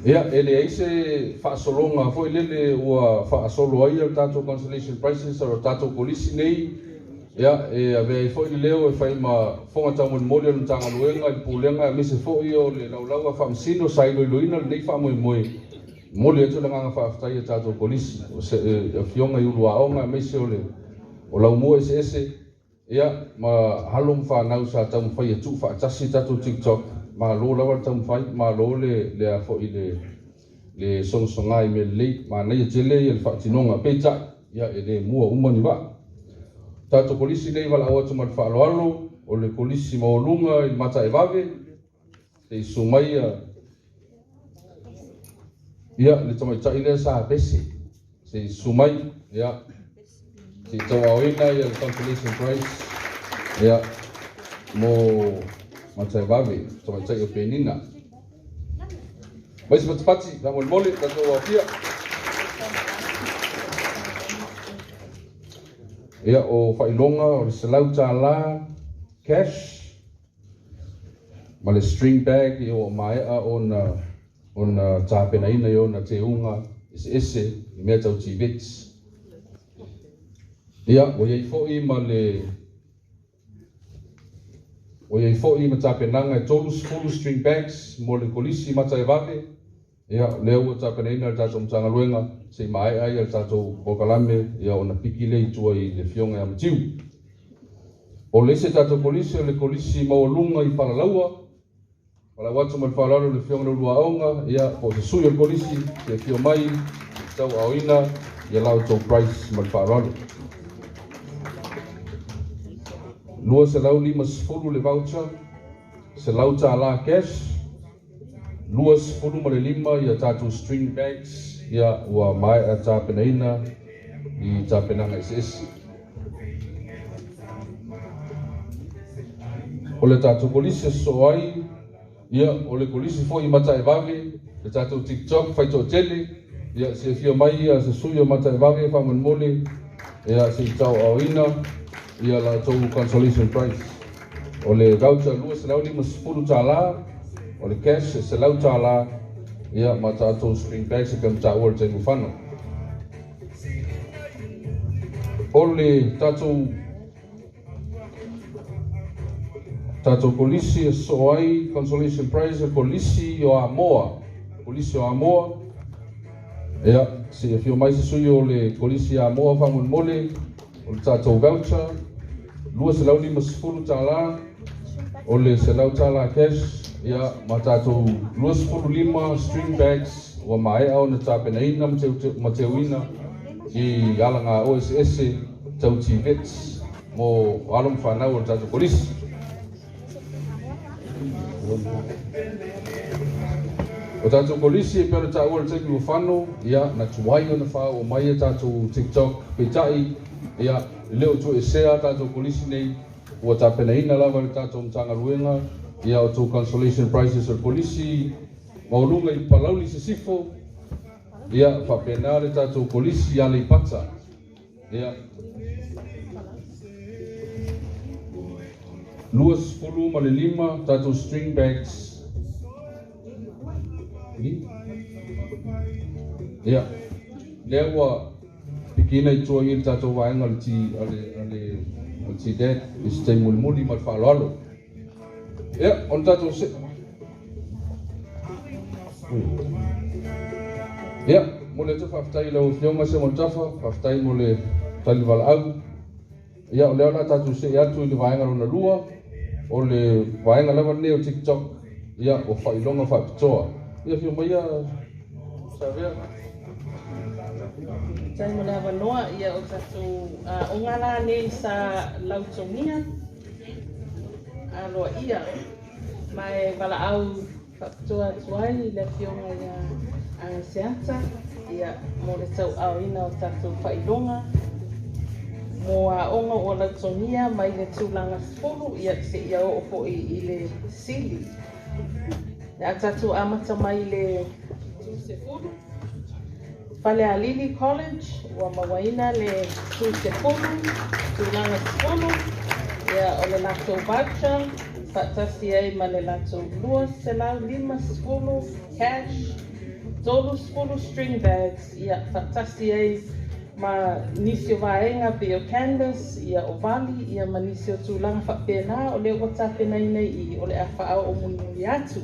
Ia, e leai se faasologa foi lele ua faasolo ai le tatou consolation prizes o le tatou kolisi nei. Ia, e avea ai foi le leo e fai ma fofoga taumolimoli o le Matagaluega i le Pulega aemaise foi o le laulau a Faamasino sa iloiloina lenei faamoemoe. Momoli atu le agaga faafetai i a tatou Kolisi, o se afioga i ulu aoga aemaise o le o laumua eseese, ia, ma alo ma fanau sa taumafai e tuufaatasi le tatou TikTok. Malo lava le taumafai, malo le le a foi le le sogasoga i mea lelei. Manaia tele ia le faatinoga, peitai, ia, e le mua uma ni vaa. Tatou Kolisi nei valaau atu ma le faaaloalo, o le Kolisi maualuga i le Mataevave, Se i susu mai ia le tamaitai lea sa pese. Se i susu mai, ia, se i tauaoina ia le consolation prize, ia, mo Mataevave, tamaitai o Penina. Mai se patipati, faamolemole, tatou aofia. Ia, o faailoga o le $100 cash, ma le string bag ia ua maea ona ona tapenaina i ona teuga eseese i mea tau TVETs. Ia, ua i ai foi ma le ua i ai foi ma tapenaga e 30 string bags mo le Kolisi Mataevave. Ia, o lea ua tapenaina le tatou Matagaluega se i maea ia le tatou polokalame ia ona piki lea i tua i le Afioga ia Matiu. O le isi tatou Kolisi o le Kolisi Maualuga i Palalaua. Valaau atu ma le faaaloalo i le Afioga i le Ulu Aoga, ia, po o se sui o le Kolisi se afio mai tauaaoina ia la outou prize ma le faaaloalo. 250 le voucher, $100 cash, 25 ia tatou string bags, ia ua maea tapenaina i tapenaga eseese. O le tatou kolisi e sosoo ai, ia o le kolisi foi i Mataevave, le tatou TikTok faitoatele, Ia, se i afio mai ia se sui o Mataivave faamolemole, ia se i tauaaoina ia la outou consolation prize. O le voucher $250, o le cash e $100, ia ma tatou string bags e pei ona taua i le taimi ua fano. O le tatou tatou kolisi e sosoo ai consolation prize, kolisi o Amoa, kolisi o Amoa. Ia, se i afio mai se sui o le kolisi Amoa faamolemole, o le tatou voucher $250, o le $100 cash, ia ma tatou 25 string bags ua maea ona tapenaina ma teuina i alagaoa eseese tau TVETs mo alo ma fanau o le tatou kolisi. O tatou kolisi e pei ona taua i le taimi ua fano, ia, na tuai ona faaoo mai a tatou TikTok, peitai, ia, e le o tuuesea a tatou kolisi nei, ua tapenaina lava e le tatou Matagaluega, ia, outou consolation prizes o le kolisi maualuga i Palauli Sisifo, ia, faapena le tatou kolisi i Aleipata. Ia. 25 tatou string bags. Ia. Lea ua pikiina i tua i le tatou vaega o le T a le a le a le TDAC i se taimi mulimuli ma le faaaloalo. Ia, o le tatou se Ia, momoli atu le faafetai i lau Afioga Seumanutafa, faafetai mo le tali valaau. Ia, o lea o le a tatou see atu i le vaega lona lua, o le vaega lava lenei o TikTok, ia, o faailoga faapitoa. Ia, afio maia Savea. Faafetai mo le avanoa. Ia, o tatou aoga la nei sa lautogia aloaia ma e valaau faapitoa atu ai i le Afioga ia Agaseata ia, mo le tauaaoina o tatou faailoga mo aoga ua lautogia mai le tulaga 10 ia, seia oo foi i le sili. Le a tatou amata mai le tu 10. Falealili College ua mauaina le tu 10, tulaga 10, ia, o le latou voucher faatasi ai ma le latou 250 cash, 30 string bags, ia, faatasi ai ma nisi o vaega pei o canvas, ia, o vali, ia, ma nisi o tulaga faapena o lea ua tapenaina i i o le a faaoo mulimuli atu.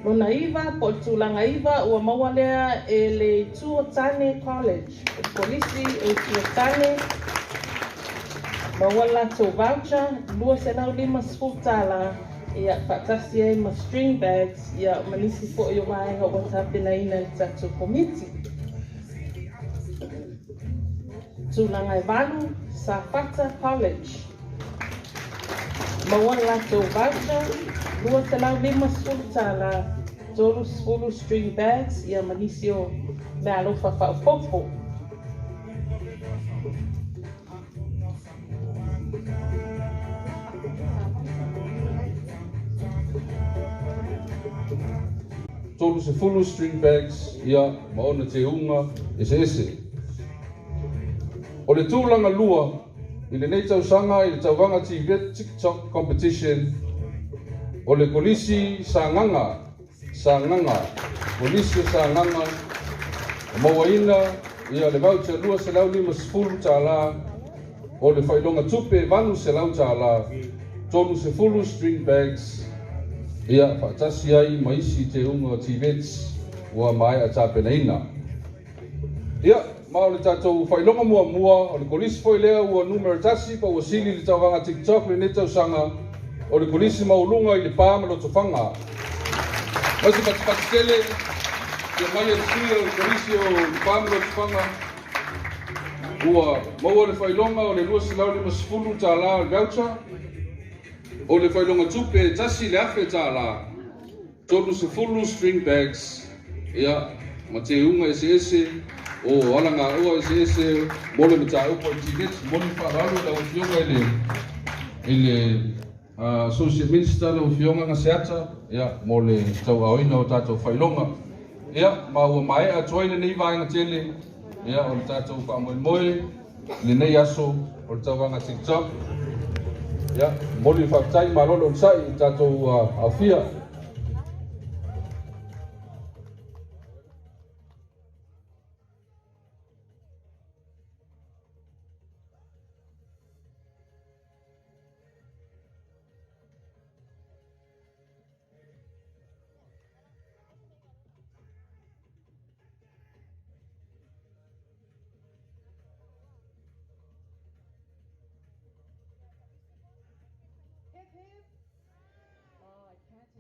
Lona iva, po o le tulaga iva, ua maua lea e le Itu o Tane College, o le Kolisi o Itu o Tane, maua le latou voucher, $250, ia, faatasi ai ma string bags, ia, ma nisi foi o vaega ua tapenaina e le tatou Komiti. Tulaga e valu, Safata College. Maua le latou voucher, $250, 30 string bags, ia, ma nisi o meaalofa faaopoopo. 30 string bags, ia, ma ona teuga eseese. O le tulaga lua i lenei tausaga i le tauvaga TVET TikTok Competition, o le Kolisi Sagaga, Sagaga, Kolisi o Sagaga, ua mauaina ia le voucher $250, o le faailoga tupe $800, 30 string bags, ia, faatasi ai ma isi teuga o TVETs ua maea tapenaina. Ia, ma o le tatou faailoga muamua, o le kolisi foi lea ua numera tasi pa ua sili i le tauvaga TikTok lenei tausaga, o le kolisi maualuga i Lepa ma Lotofaga. Mai se patipati tele, ia mai e le sui o le kolisi o Lepa ma Lotofaga, ua maua le faailoga o le $250 o le voucher, o le faailoga tupe e $1,000, 30 string bags, ia, ma teuga eseese o alagaoa eseese mo le mataupu a le TVET. Momoli le faaaloalo i lau Afioga i le i le Associate Minister lau Afioga Gaseata, ia, mo le tauaaoina o tatou faailoga. Ia, ma ua maea atu ai lenei vaega tele, ia, o le tatou faamoemoe i lenei aso o le tauvaga TikTok. Ia, momoli le faafetai, malo le onosai i le tatou aofia.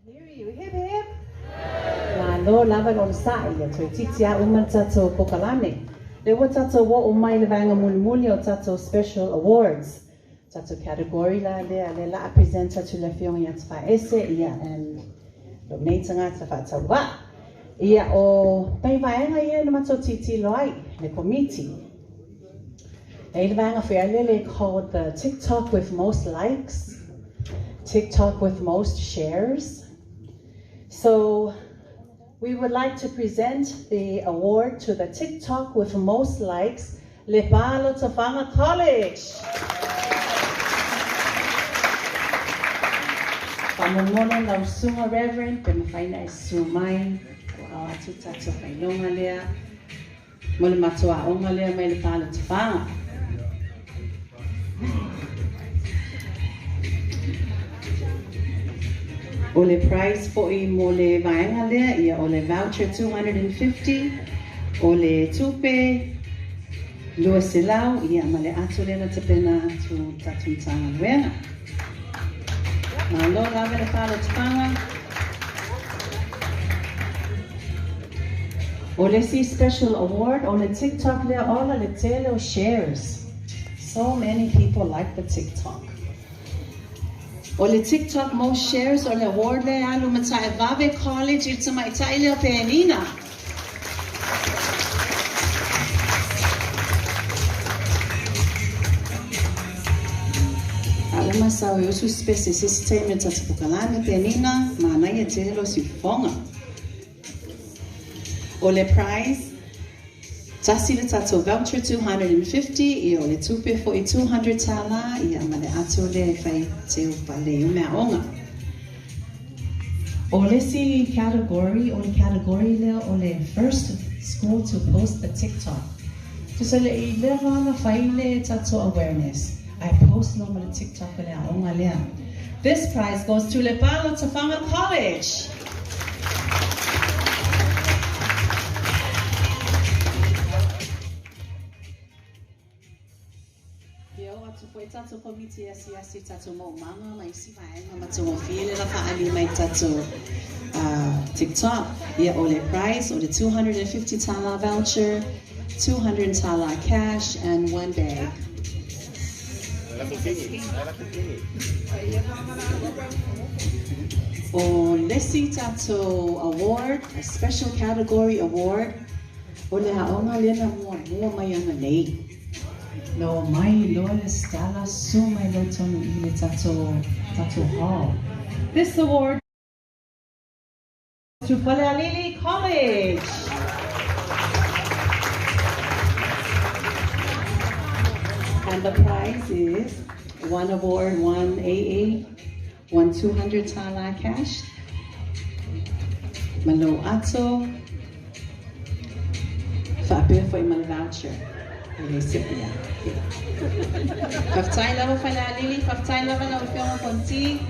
Hear you. Hip hip. Malo lava le onosai, ia toeitiiti lava uma le tatou polokalame. Lea ua tatou oo mai le vaega mulimuli o tatou special awards. Tatou category la lea, lea la a present atu le afioga ia Tafaese, ia and lou nei tagata faatauvaa. Ia o nai vaega ia na matou tilotilo ai, le komiti. E i le vaega foi lele called the TikTok with most likes, TikTok with most shares. So we would like to present the award to the TikTok with most likes, Lepa Lotofaga College. Faamolemole lau susuga Reverend pe mafai ona e susu mai ua ao atu le tatou faailoga lea mo le matou aoga lea mai Lepa Lotofaga. O le prize foi mo le vaega lea, ia o le voucher 250, o le tupe 200, ia ma le ato lea na tapena atu le tatou Matagaluega. Malo lava le fa'alotofaga. O le isi special award, o le TikTok lea ola le tele o shares. So many people like the TikTok. O le TikTok most shares o le award lea e alu ma Taevave College i le tamaitai lea o Penina. A uma sau e usu spese se isi taimi o tatou polokalame Penina, manaia tele lou siufofoga. O le prize, tasi le tatou voucher 250, ia o le tupe foi 200 tala, ia ma le ato lea e fai teu pale i meaoga. O le isi category, o le category lea o le first school to post a TikTok. Tusa le i leva ona fai le tatou awareness, ae post loa ma le TikTok o le aoga lea. This prize goes to Lepa Lotofaga College. Ia oo atu foi tatou komiti asiasi i tatou maumaga ma isi vaega matagofie le la faaali mai tatou TikTok. Ia o le prize o le 250 tala voucher, 200 tala cash and one bag. O le isi tatou award, a special category award, o le aoga lea na muamua mai ananei. Na omai loa le Stella su mai loa tonu i le tatou tatou hall. This award to Falealili College. And the prize is one award, one AA, one 200 tala cash. Ma lou ato faapea foi ma le voucher e le sepia. Faafetai lava Falealili, faafetai lava lau Afioga Fonti.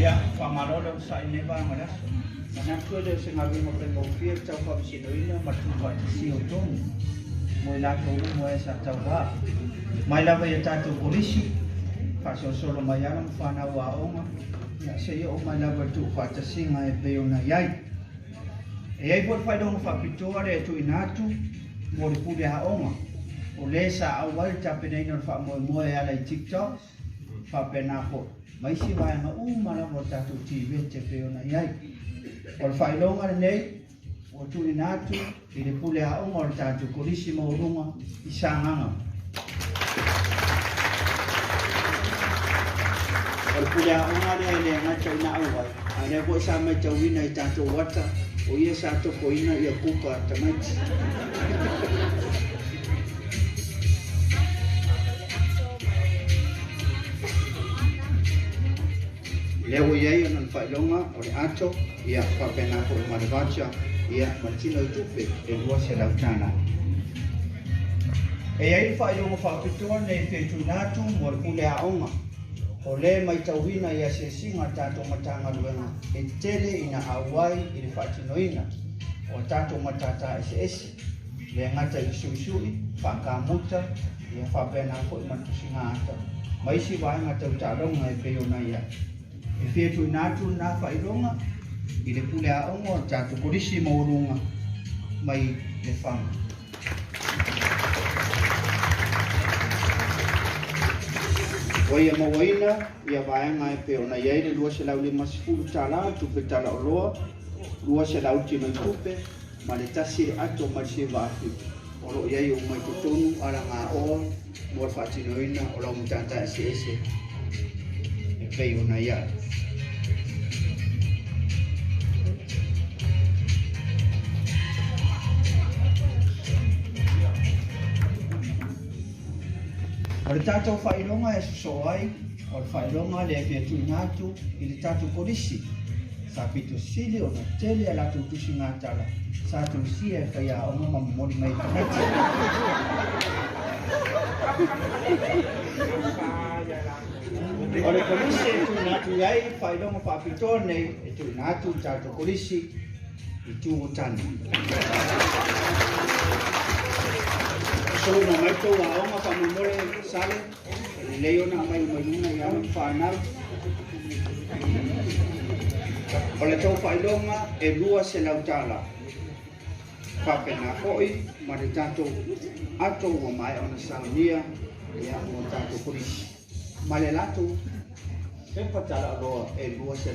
Ia, faamalo le onosai i lenei vaega o le aso. Manatu e le o se galuega faigofie le tau faamasinoina ma le tuufaatasia o tonu mo i latou uma e sa tauva. Mai lava i a tatou kolisi, faasolosolo mai alo ma fanau aoga, ia seia oo mai lava i le tuufaatasiga e pei ona i ai. E i ai foi le faailoga faapitoa lea e tuuina atu mo le pule aoga, o le sa auai le tapenaina o le faamoemoe e ala i TikTok, faapena foi ma isi vaega uma lava o le tatou TVET e pei ona i ai. O le faailoga lenei ua tuuina atu i le pule aoga o le tatou Kolisi Maualuga i Sagaga. O le pule aoga lea e le gata ina auai, a o lea foi sa matauina i tatou ata, o ia sa tofoina ia kuka a tamaiti. Lea ua i ai ona le faailoga o le ato, ia faapena foi ma le voucher, ia ma le tino i tupe e $200. E i ai le faailoga faapitoa nei fia tuuina atu mo le pule aoga. O lea e matauina i asiasiga a le tatou Matagaluega e tele ina auai i le faatinoina o a tatou matata eseese, le gata i le suisui, faakamuta, ia faapena foi ma le tusiga ata ma isi vaega tau taaloga e pei ona i ai. E fia tuuina atu lena faailoga i le pule aoga o le tatou Kolisi Maualuga mai Lefaga. Ua ia mauaina ia vaega e pei ona i ai le $250 tupe talaoloa, 200 tino i tupe, ma le tasi le ato mai le 9,000 o lo o i ai uma i totonu alagaoa mo le faatinoina o lau matata eseese e pei ona i ai. O le tatou faailoga e sosoo ai, o le faailoga lea e fia tuuina atu i le tatou Kolisi, sa pito sili ona tele a latou tusigatala sa tusia e faiaoga ma momoli mai i tamaiti. O le Kolisi e tuuina atu i ai faailoga faapitoa nei, e tuuina atu i le tatou Kolisi i Tū-o-Tane. Sosoo mai tou aoga faamolemole Sale, e lelei ona aumai uma i luga i alo ma fanau. O le tou faailoga e $200. Faapena foi ma le tatou ato ua maea ona saunia ia mo tatou kolisi ma le latou pepa talaoloa e $250.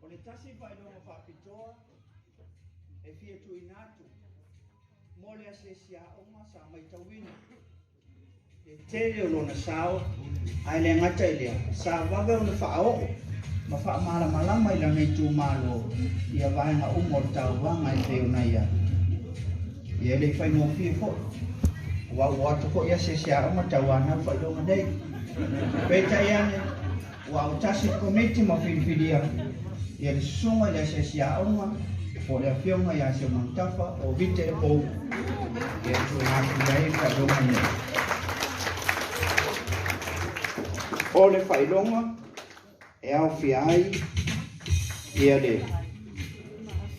O le tasi faailoga faapitoa e fia tuuina atu mo le asiasi aoga sa matauina le tele o lona sao, ae le gata i lea, sa vave ona faaoo ma faamalamalama i lana itumalo ia vaega uma o le tauvaga e pei ona i ai. Ia e le i faigofie foi, aua ua o atu foi asiasi aoga tauanau faailoga nei. Peitai ane, ua autasi le Komiti ma filifilia ia le susuga i le asiasi aoga po o le afioga ia Seumanutafa o Vite Le Pou e tuuina atu i ai le faailoga nei. O le faailoga e aofia ai ia le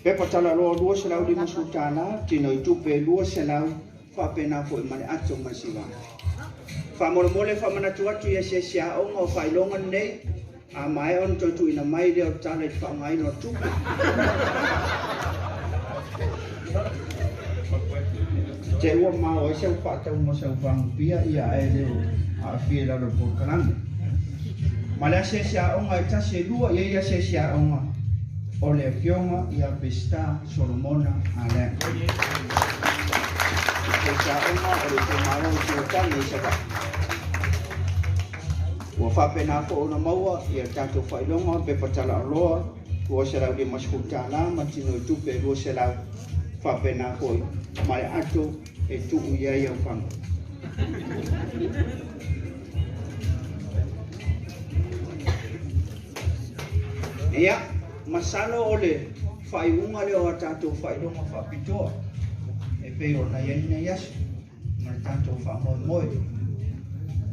pepa talaloa $250, tino i tupe 200, faapena foi ma le ato ma le sivafi. Faamolemole faamanatu atu i asiasi aoga o faailoga lenei, a maea ona toe tuuina mai lea o le tala i le faaaogaina o le tupe. Te ua mao ai sau faatau ma sau fagupia ia ae le o aafia i lalo o le polokalame. Ma le asiasi aoga e tasi e lua, e i ai asiasi aoga o le afioga ia Peseta Solomona Allen. Asiasi aoga o le itumalo o Tuatane i Savaii. Ua faapena foi ona maua ia tatou faailoga o le pepa talaoloa $250 ma tino i tupe e 200, faapena foi ma le ato e tuu i ai au faga. Ia, masalo o le faaiuga lea o a tatou faailoga faapitoa e pei ona i ai lenei aso ma le tatou faamoemoe.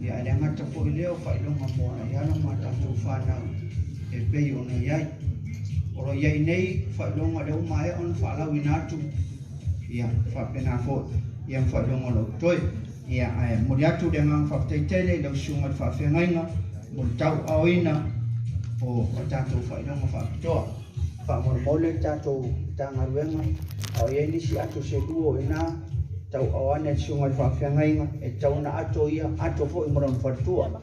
Ia, e le gata foi lea o faailoga mo nai alo ma tatou fanau e pei ona i ai. O lo o i ai nei faailoga lea ua maea ona faalauina atu, ia, faapena foi ia ma faailoga o lo o totoe. Ia, ae momoli atu le agaga faafetai tele i lau susuga i le faafeagaiga mo le tauaaoina o a tatou faailoga faapitoa. Faamolemole le tatou Matagaluega, a o i ai nisi ato se lua o i ina, tauaao ane le susuga i le faafeagaiga e tatau ona ato ia, ato foi ma lona faletua.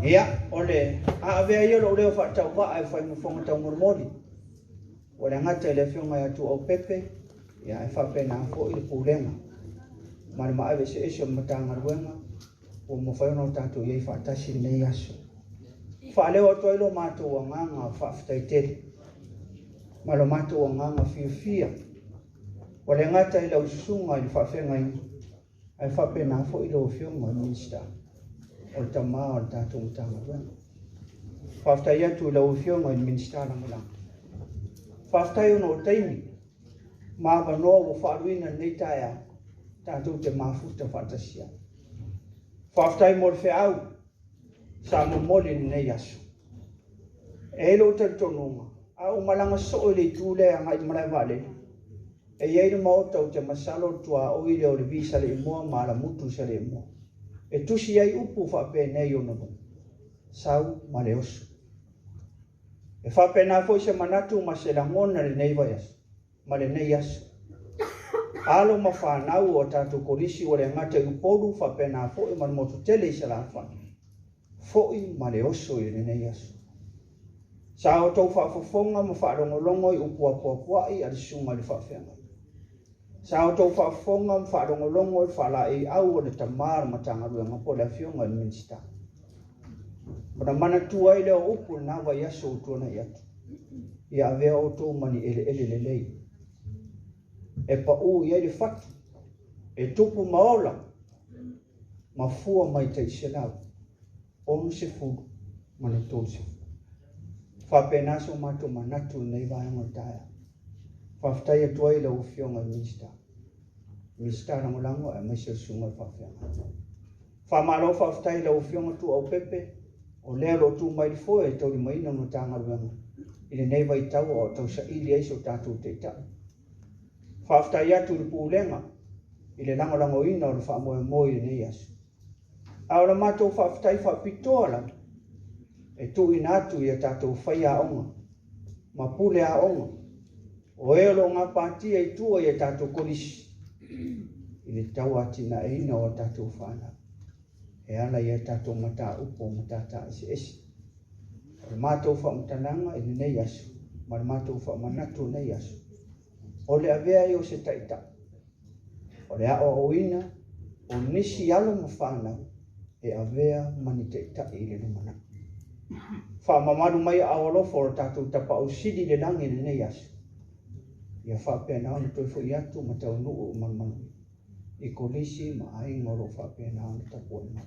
Ia, o le a avea ia lou leo faatauvaa e fai ma fofoga taumolimoli. Ua le gata i le Afioga ia Tuuaupepe, ia ae faapena foi le Pulega ma le maave eseese o le Matagaluega ua mafai ona tatou i ai faatasi i lenei aso. Faaleo atu ai lo matou agaga faafetai tele ma lo matou agaga fiafia. Ua le gata i lau susuga i le faafeagaiga, ae faapena foi lau Afioga i le Minisita o le tama o le tatou Matagaluega. Faafetai atu i lau Afioga i le Minisita Lagolago. Faafetai ona o taimi ma avanoa ua faaluina lenei taeao tatou te mafuta faatasi ai. Faafetai mo le feau sa momoli i lenei aso. E i ai lou talitonuga, a ou malaga soo i le itu lea e agai i le malae vaalele, e i ai le maota ou te masalo o le tuaoi lea o le V Saleimoa ma Alamutu i Saleimoa, e tusi ai upu faapenei ona luga, Sau ma le oso. E faapena foi se manatu ma se lagona i lenei vaiaso ma lenei aso. Alo ma fanau o a tatou kolisi ua le gata i Upolu faapena foi ma le motu tele i Salafai, foi ma le oso i lenei aso. Sa outou faafofoga ma faalogologo i upu apoapoai a le susuga i le faafeagaiga. Sa outou faafofoga ma faalogologo i le faalaeiau a le tama o le Matagaluega po o le Afioga i le Minisita. Ona manatua ai lea o upu i lena vaiaso ua tuanai atu, ia avea outou ma ni eleele lelei e pau i ai le fatu, e tupu ma ola, ma fua mai tai 160 ma le 30. Faapena so matou manatu i lenei vaega o le taeao. Faafetai atu ai i lau Afioga i le Minisita, Minisita Lagolago aemaise le Susuga i le Faafeagaiga. Faamalo faafetai i lau Afioga Tuuaupepe, o lea o lo o tu mai le foe e taulimaina le Matagaluega i lenei vaitau a o tausaili ai so tatou Taitai. Faafetai atu i le Pulega i le lagolagoina o le faamoemoe i lenei aso. A o le matou faafetai faapitoa lava e tuuina atu i a tatou faiaoga ma pule aoga o e o lo o gapatia i tua i a tatou kolisi i le tauatinaeina o a tatou fanau e ala i a tatou mataupu o matata eseese. O le matou faamatalaga i lenei aso ma le matou faamanatu i lenei aso, o le avea ai o se taitai, o le aoaoina o nisi alo ma fanau e avea ma ni taitai i le lumanai. Faamamalu mai aao alofa o le tatou Tapaau Sili i le lagi i lenei aso, ia faapena ona toe foi atu ma taunuu uma le manuia i kolisi ma aiga o lo o faapena ona tapuai mai.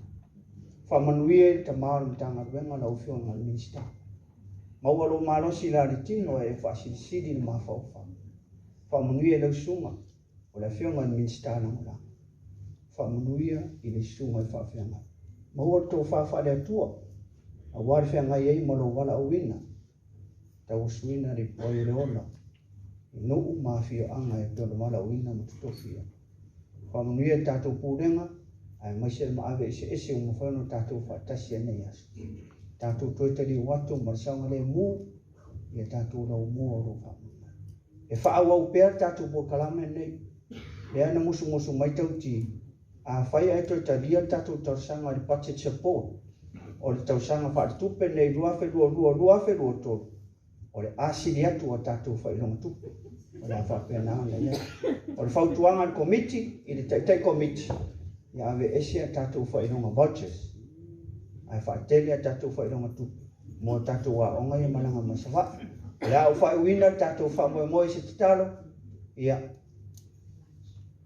Faamanuia i le tama o le Matagaluega lau Afioga i le Minisita. Maua lou malosi i le aletino e faasilisili le mafaufau. Faamanuia i lau susuga o le Afioga i le Minisita Lagolago. Faamanuia i le susuga i le faafeagai. Maua le tofa faale-Atua aua le feagai ai ma lou valaauina, tauasuina le ipuai o le ola i nuu ma afioaga e pei ona valaauina ma totofia. Faamanuia i le tatou pulega aemaise le maave eseese ua mafai ona tatou faatasi i lenei aso. Tatou toe taliu atu ma le saogalemu i a tatou laumua o lo o faamanuia. E faaauau pea le tatou polokalame lenei. Lea na musumusu mai tauti, afai ae toe talia le tatou talosaga i le budget support o le tausaga faaletupe lenei 2022/2023, o le a sili atu a tatou faailoga tupe. O le a faapena ona i ai. O le fautuaga a le Komiti i le Taitai Komiti, ia aveese a tatou faailoga vouchers ae faatele a tatou faailoga tupe mo a tatou aoga ia malaga mai Savaii. O le a ou faaiuina le tatou faamoemoe i se tatalo, ia,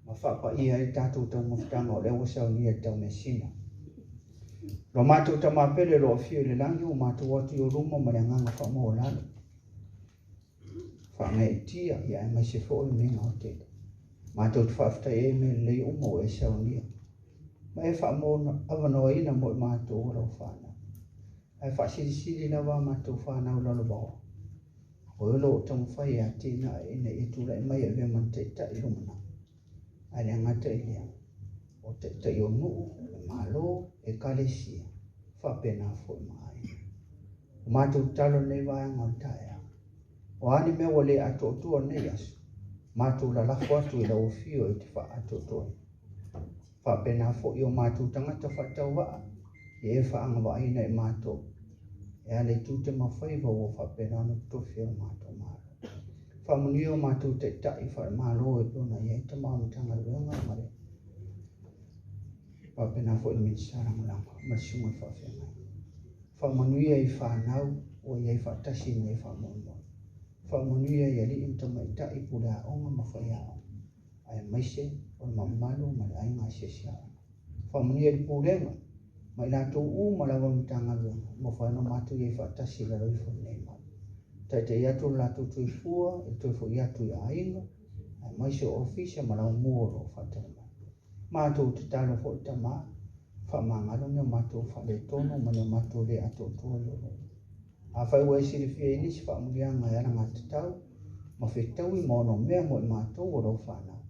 ma faapaia ai le tatou taumafataga o lea ua saunia i le taumeasina. Lo matou Tama pele o lo o afio i le lagi, ua matou atu i ou luma ma le agaga faamaualalo, faagaeetia, ia aemaise foi le mea gaotele. Matou te faafetai ai i mea lelei uma ua e saunia, ma e faaavanoaina mo i matou o lau fanau. Ae faasilisili lava a matou fanau lalovaoa, o e o lo o taumafai e atinae ina ia tulai mai e avea ma ni taitai i lumanai. Ae le gata i lea, o taitai o nuu, o Malo, Ekalesia, faapena foi ma aiga. O matou tatalo i lenei vaega o le taeao, o a ni mea ua le atoatoa i lenei aso, matou lalafo atu i lau afio e te faaatoatoaina. Faapena foi o matou tagata faatauvaa, Ia e faaagavaaina i matou e ala i tiute ma faiva ua faapena ona totofi e lo matou Malo. Faamanuia o matou taitai faale-Malo e pei ona i ai tama o Matagaluega ma le faapena foi le Minisita Lagolago ma le Susuga i le Faafeagaiga. Faamanuia i fanau ua i ai faatasi i lenei faamoemoe. Faamanuia i alii ma tamaitai, pule aoga ma faiaoga, aemaise o le mamalu ma le aiga asiasi aoga. Faamanuia i le Pulega ma i latou uma lava o le Matagaluega ua mafai ona matou i ai faatasi i lalo ifo o lenei malu. Taitai atu lo latou soifua i le toe foi atu i aiga, aemaise o ofisa ma laumua o lo o faatali mai. Matou tatalo foi Tama, faamagalo ni o matou faaletonu ma ni o matou le atoatoa i lou loto. Afai ua e silafia i nisi faamanuiaga e alagatatau ma fetaui ma onomea mo i matou o lau fanau,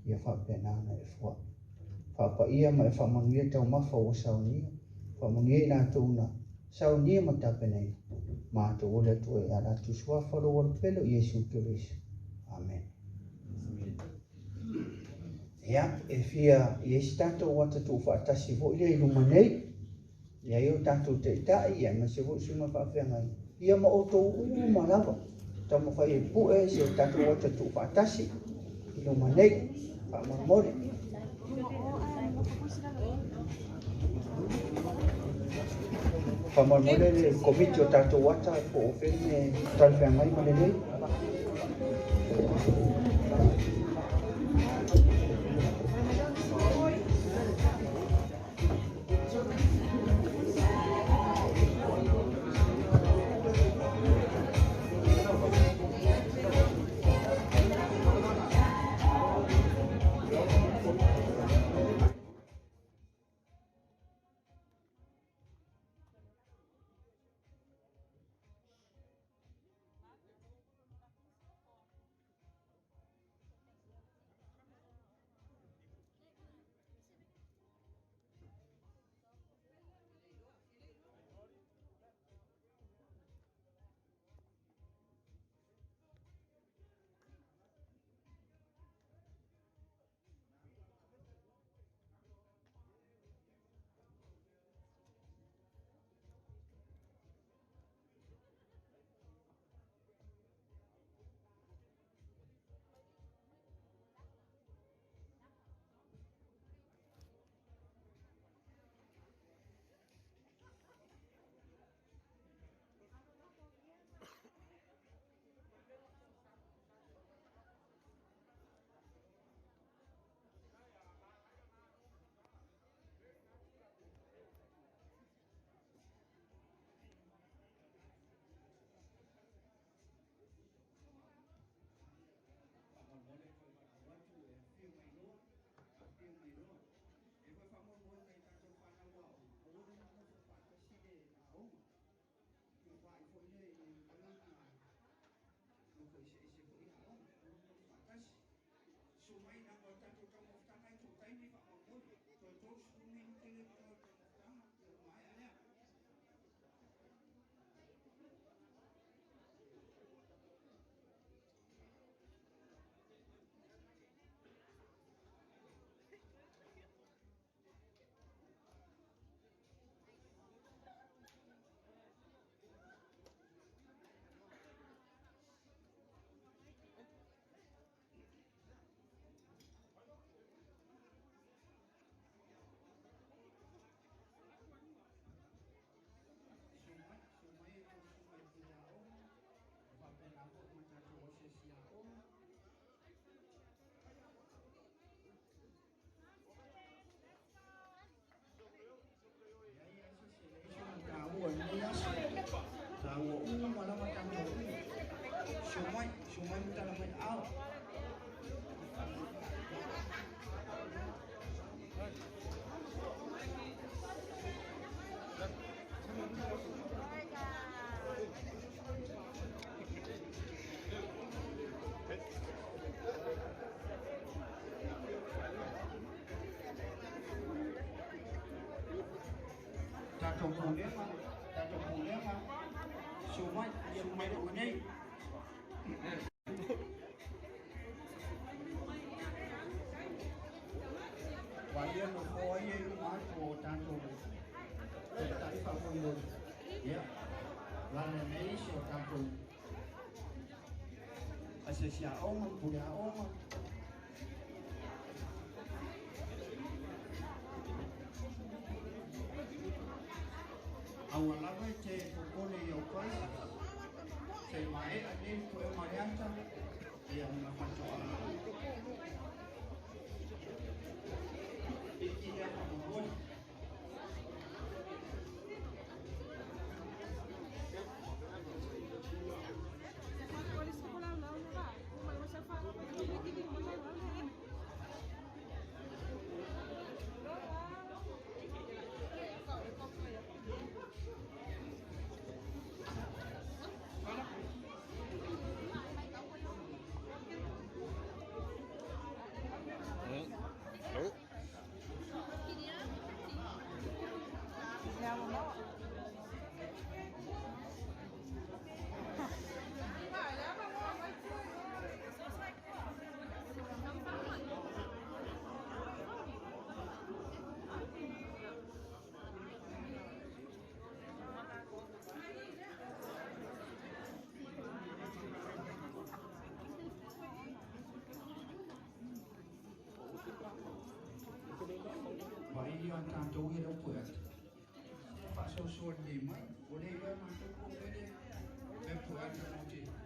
ia faapena ona e foai. Faapaia ma e faamanuia taumafa ua saunia, faamanuia i latou na saunia ma tapenaina. Matou o le Atua e ala atu i suafa o lou Alopele o Iesu Keriso. Amene. Ia, e fia i ai se tatou ata tuufaatasi foi lea i luma nei, i ai o tatou taitai, ia aemaise foi susuga faafeagai, ia ma outou uma lava, taumafai e pue se tatou ata tuufaatasi i luma nei, faamolemole. Faamolemole le komiti o tatou ata po o fea le mea e talafeagai ma lelei. Tatou pulega, tatou pulega, susu mai, susu mai luma nei. Ua ia nofoa ia i luma atu o tatou Taitai faamolemole. Ia, lana nei si o tatou asiasi aoga ma pule aoga. Aua lava e te popole i au prizes. Se i maea nei le puega o le ata, ia ona faatoa piki lea faamolemole. Vai ia tatou ia lau pue ata. Faasoasoa lelei mai, ua le iloa matou po o fea le mea pue ata matou te.